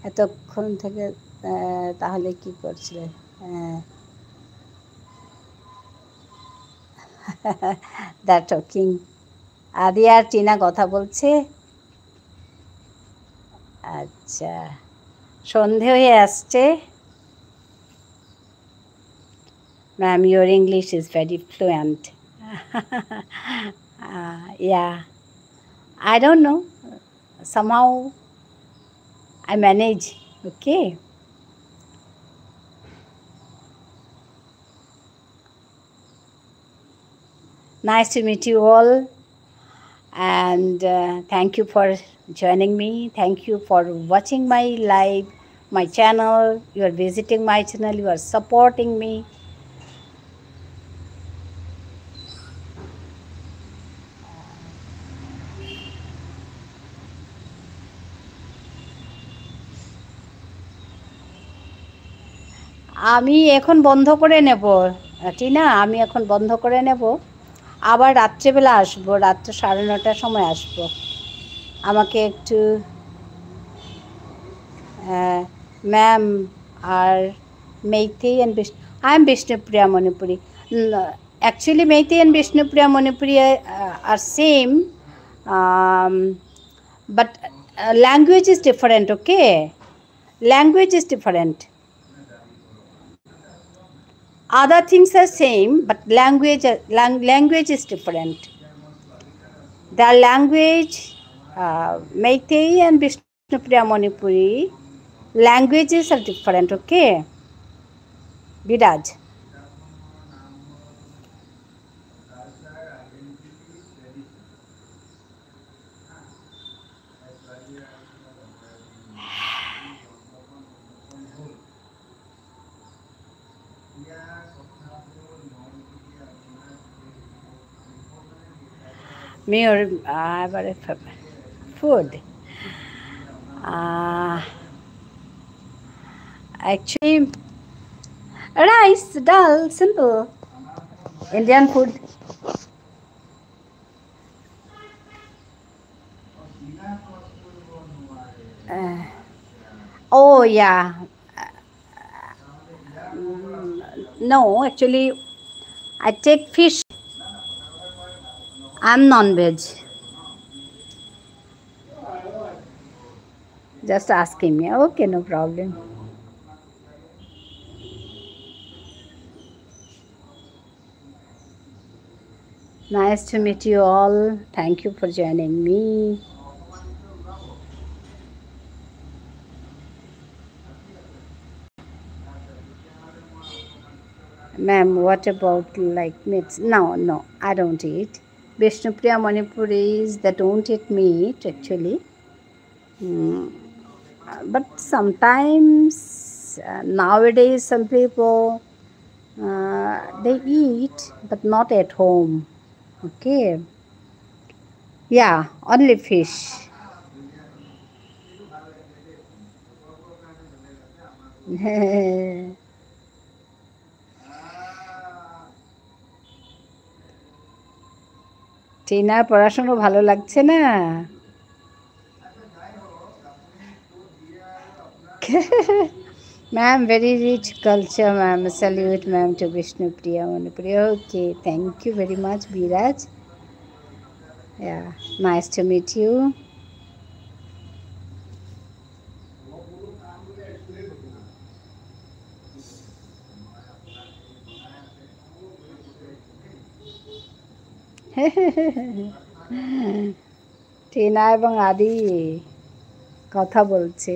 এতক্ষণ থেকে, আহ, তাহলে কি করছিলে? আহ, they're talking. আদি আর টিনা কথা বলছে। আচ্ছা, সন্ধে হয়ে আসছে। Ma'am, your English is very fluent. Uh, yeah, I don't know. Somehow I manage. Okay. Nice to meet you all. And uh, thank you for joining me. Thank you for watching my live, my channel. You are visiting my channel. You are supporting me. আমি এখন বন্ধ করে নেব, টিনা, আমি এখন বন্ধ করে নেব। আবার রাত্রেবেলা আসবো, রাত্রে সাড়ে নটার সময় আসবো। আমাকে একটু, আহ, ম্যাম আর Meitei and Bish-, I am Bishnupriya Manipuri. Mm, actually, Meitei and Bishnupriya Manipuri are, uh, are same, um, but, uh, language is different, okay? Language is different. Other things are same, but language, lang-, language is different. Their language, uh, Meitei and Bishnupriya Manipuri, languages are different, okay? বিরাজ। Mere, uh, what if, food. Uh, actually, rice, dal, simple Indian food. Uh, oh, yeah. Mm, no, actually, I take fish. I'm non-veg. Just asking me. Okay, no problem. Nice to meet you all. Thank you for joining me. Ma'am, what about, like, meats? No, no, I don't eat. Bishnupriya Manipuris, they don't eat meat, actually. Mm, but sometimes, uh, nowadays, some people, uh, they eat, but not at home. Okay. Yeah, only fish. টিনার পড়াশোনা ভালো লাগছে না? Ma'am, very rich culture, ma'am. Salute, ma'am, to Bishnupriya Manipuri. Okay, thank you very much, Biraj. Yeah, nice to meet you. Tina এবং আদি কথা বলছে।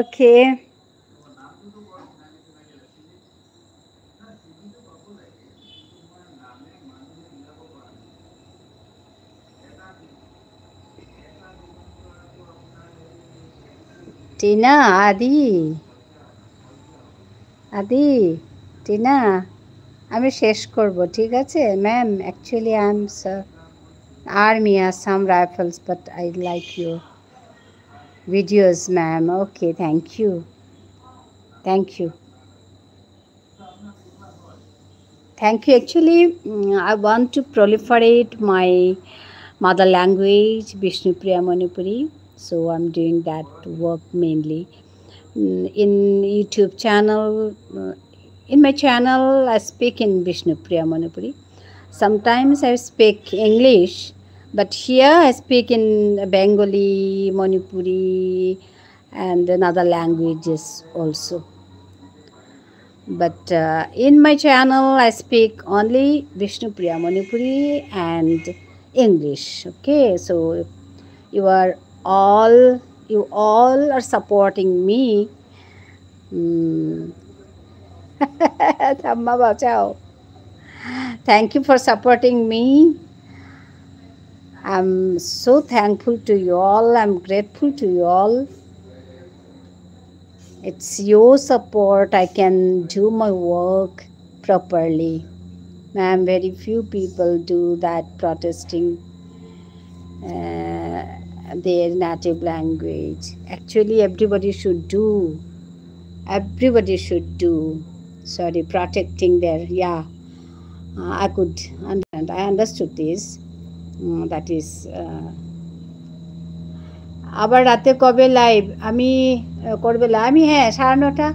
Okay. টিনা, আদি, আদি, টিনা, আমি শেষ করব, ঠিক আছে? Ma'am, actually, I am so, Army Assam Rifles, but I like your videos, ma'am. Okay, thank you. Thank you. Thank you. Actually, mm, I want to proliferate my mother language, Bishnupriya Manipuri. So I'm doing that work mainly. Mm, in YouTube channel, uh, in my channel, I speak in Bishnupriya Manipuri. Sometimes I speak English, but here I speak in Bengali, Manipuri, and in other languages also. But, uh, in my channel, I speak only Bishnupriya Manipuri and English. Okay, so you are all, you all are supporting me. Hmm. ঠাম্মা বাঁচাও। Thank you for supporting me. I'm so thankful to you all. I'm grateful to you all. It's your support I can do my work properly. Ma'am, very few people do that, protesting, uh, their native language. Actually, everybody should do. Everybody should do. Sorry, protecting their, yeah. Uh, I could understand. I understood this. Mm, that is, uh, আবার রাতে কবে লাইভ? আমি, আহ, করবে লা-, আমি, হ্যাঁ, সাড়ে নটা,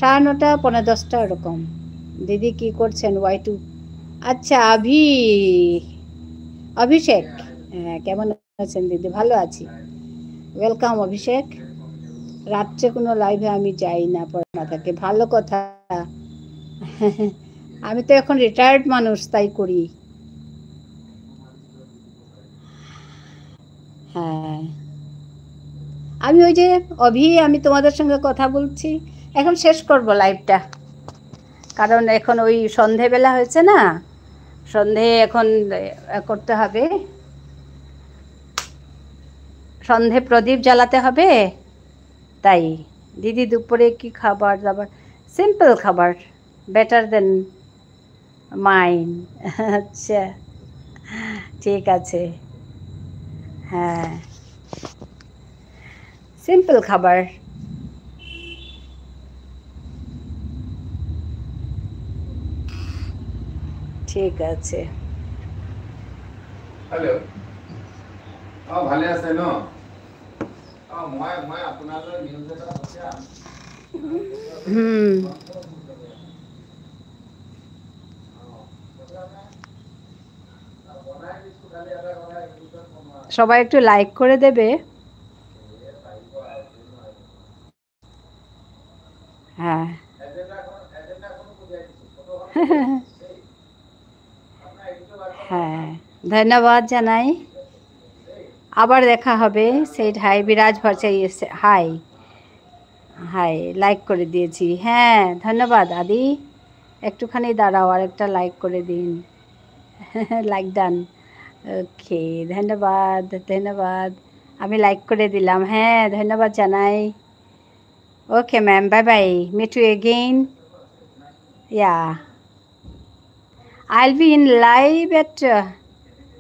সাড়ে নটা, পৌনে দশটা ওরকম। দিদি কি করছেন? Y two. আচ্ছা, অভি-, অভিষেক, হ্যাঁ, কেমন আছেন দিদি? ভালো আছি। Welcome, অভিষেক। রাত্রে কোনো লাইভে আমি যাই না, পড়াশোনা থাকে। ভালো কথা। আমি তো এখন রিটায়ার্ড মানুষ, তাই করি। হ্যাঁ। আমি ওই যে, অভি, আমি তোমাদের সঙ্গে কথা বলছি। এখন শেষ করব লাইভটা। কারণ এখন ওই সন্ধেবেলা হয়েছে না? সন্ধে এখন, এ, করতে হবে। সন্ধে প্রদীপ জ্বালাতে হবে। তাই। দিদি, দুপুরে কি খাবার দাবার? সিম্পল খাবার। Better than mine. আচ্ছা, ঠিক আছে। হ্যাঁ, সিম্পল খাবার। ঠিক আছে। হ্যালো। অ, ভালে আছে ন? অ, মই, মই আপোনালৈ নিউজ এটা পঠিয়াম। হুম। সবাই একটু লাইক করে দেবে। হ্যাঁ। হ্যাঁ, ধন্যবাদ জানাই। আবার দেখা হবে। Said hi, বিরাজ ভট্টাচার্য, হাই। হাই, লাইক করে দিয়েছি। হ্যাঁ, ধন্যবাদ আদি। একটুখানি দাঁড়াও, আর একটা লাইক করে দিন। Like done. ওকে, ধন্যবাদ, ধন্যবাদ। আমি লাইক করে দিলাম। হ্যাঁ, ধন্যবাদ জানাই। Okay, ma'am. Bye bye. Meet you again. Yeah. I'll be in live at uh,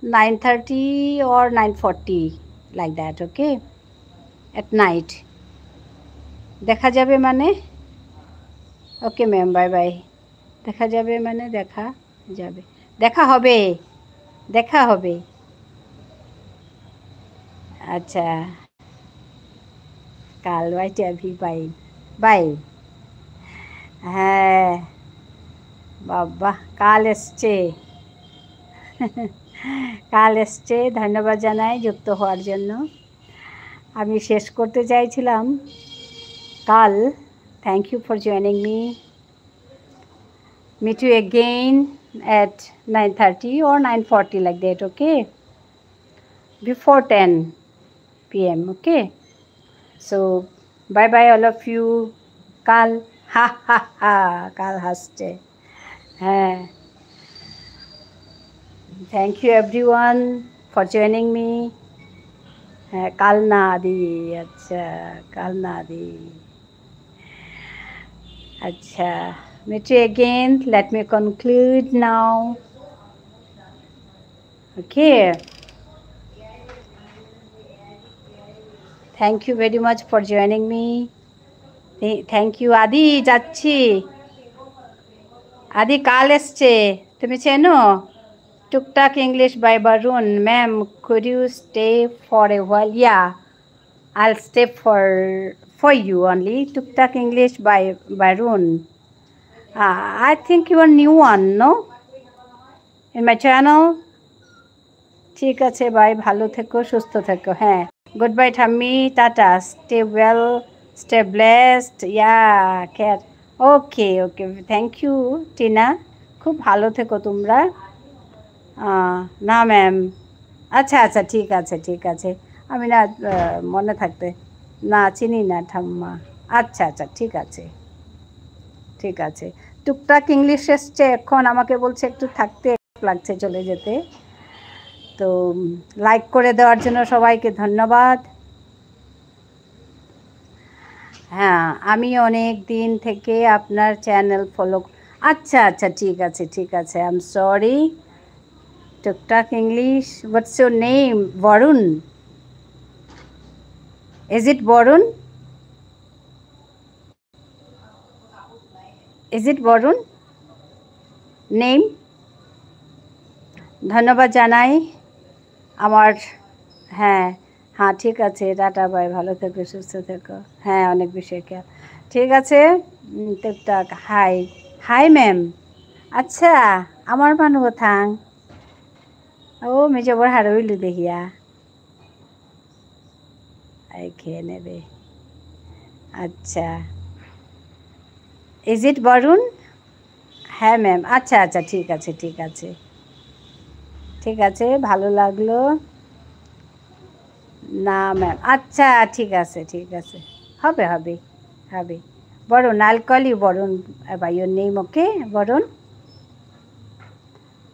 nine thirty or nine forty, like that, okay? At night. দেখা যাবে মানে? Okay, ma'am. Bye bye. দেখা যাবে মানে দেখা যাবে। দেখা হবে। দেখা হবে। আচ্ছা। কাল বাইটে আভি বাই। বাই। হ্যাঁ। বাবা, কাল এসছে। কাল এসছে। ধন্যবাদ জানাই যুক্ত হওয়ার জন্য। আমি শেষ করতে চাইছিলাম কাল। Thank you for joining me. Meet you again at nine thirty or nine forty, like that, okay? Before ten p m, okay? So, bye bye, all of you. কাল, হা হা হা, কাল হাসছে। হ্যাঁ। Thank you, everyone, for joining me. হ্যাঁ, কাল না দি, আচ্ছা, কাল না দি। আচ্ছা, meet you again. Let me conclude now. Okay. Thank you very much for joining me. Th- Thank you. আদি, যাচ্ছি। আদি, কাল এসছে। তুমি চেনো? Tuk Tuk English by Varun. Ma'am, could you stay for a while? Yeah, I'll stay for for you only. Tuk Tuk English by Varun. Uh, I think you are new one, no? In my channel. ঠিক আছে ভাই, ভালো থেকো, সুস্থ থেকো। হ্যাঁ, good bye ঠাম্মি, tata, stay well, stay blessed, yeah, care. Okay, okay, thank you, Tina. খুব ভালো থেকো তোমরা। আহ, না ম্যাম। আচ্ছা, আচ্ছা, ঠিক আছে, ঠিক আছে। আমি না, আহ, মনে থাকতে, না, চিনি না ঠাম্মা। আচ্ছা, আচ্ছা, ঠিক আছে, ঠিক আছে। টুকটাক ইংলিশ এসছে এখন, আমাকে বলছে একটু থাকতে, লাগছে চলে যেতে। তো, উম, লাইক করে দেওয়ার জন্য সবাইকে ধন্যবাদ। হ্যাঁ, আমি অনেক দিন থেকে আপনার চ্যানেল ফলো। আচ্ছা, আচ্ছা, ঠিক আছে, ঠিক আছে। I'm sorry. Tuk Tuk English. What's your name? Varun. Is it Varun? Is it Varun? Name? ধন্যবাদ জানাই আমার, হ্যাঁ, হ্যাঁ, ঠিক আছে, টাটা, বাই, ভালো থেকো, সুস্থ থেকো। হ্যাঁ, অনেক বিষয় খেয়াল। ঠিক আছে, উম, টুকটাক, হাই, হাই ম্যাম। আচ্ছা, আমার মানু থাং। ও, মি জবর হারৌ ইলু দেহিয়া। আই খেয়ে নেবে। আচ্ছা। Is it Varun? হ্যাঁ, ম্যাম। আচ্ছা, আচ্ছা, ঠিক আছে, ঠিক আছে। ঠিক আছে, ভালো লাগলো। না, ম্যাম। আচ্ছা, ঠিক আছে, ঠিক আছে। হবে, হবে, হবে। Varun, I'll call you Varun, by your name, okay? Varun?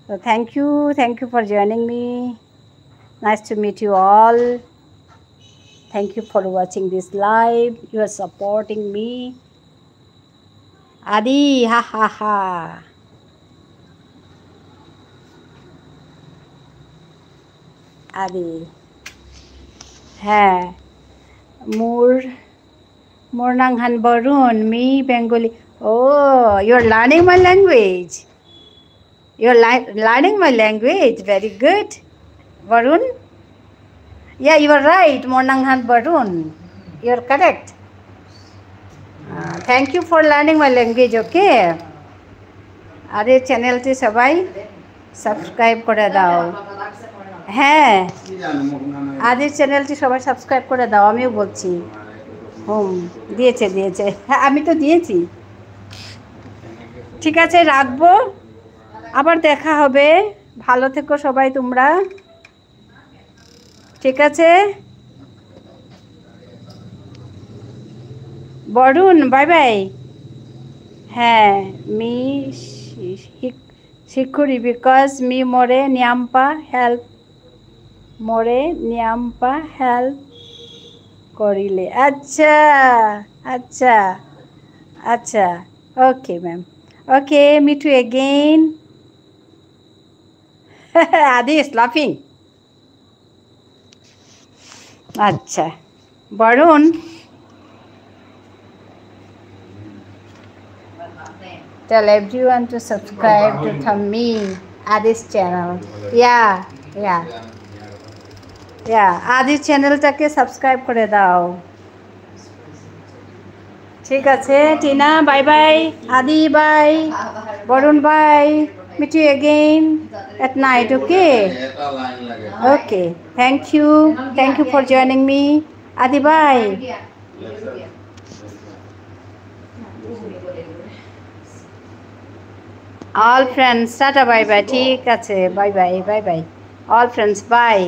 So thank you, thank you for joining me. Nice to meet you all. Thank you for watching this live. You are supporting me. আদি, হা, হা, হা। আদি। হ্যাঁ, মোর, মোর নাঙহান বরুণ, মি Bengali. Oh, you are learning my language. You are li-, learning my language. Very good. Varun? Yeah, you are right. মোর নাঙহান Varun. You are correct. Uh, thank you for learning my language, okay? আরে চ্যানেলটি সবাই সাবস্ক্রাইব করে দাও। হ্যাঁ, আরে চ্যানেলটি সবাই সাবস্ক্রাইব করে দাও, আমিও বলছি। হুম, দিয়েছে, দিয়েছে। হ্যাঁ, আমি তো দিয়েছি। ঠিক আছে, রাখবো। আবার দেখা হবে। ভালো থেকো সবাই তোমরা। ঠিক আছে? Barun, bye bye. হ্যাঁ, মি শি-, শি-, শিখুরি, because মি মোরে নিয়াম্পা হেল্প মোরে নিয়াম্পা help করিলে। আচ্ছা, আচ্ছা, আচ্ছা। Okay, ma'am. Okay, meet you again. Adi is laughing. আচ্ছা, Varun, tell everyone to subscribe to Thammi Adi's channel. Yeah, yeah. Yeah, আদি চ্যানেলটাকে সাবস্ক্রাইব করে দাও। ঠিক আছে, টিনা, bye bye. আদি, bye. Varun, bye. Meet you again at night, okay? Okay, thank you. Thank you for joining me. আদি, bye. All friends, tata, bye bye. ঠিক আছে, bye bye, bye bye. All friends, bye.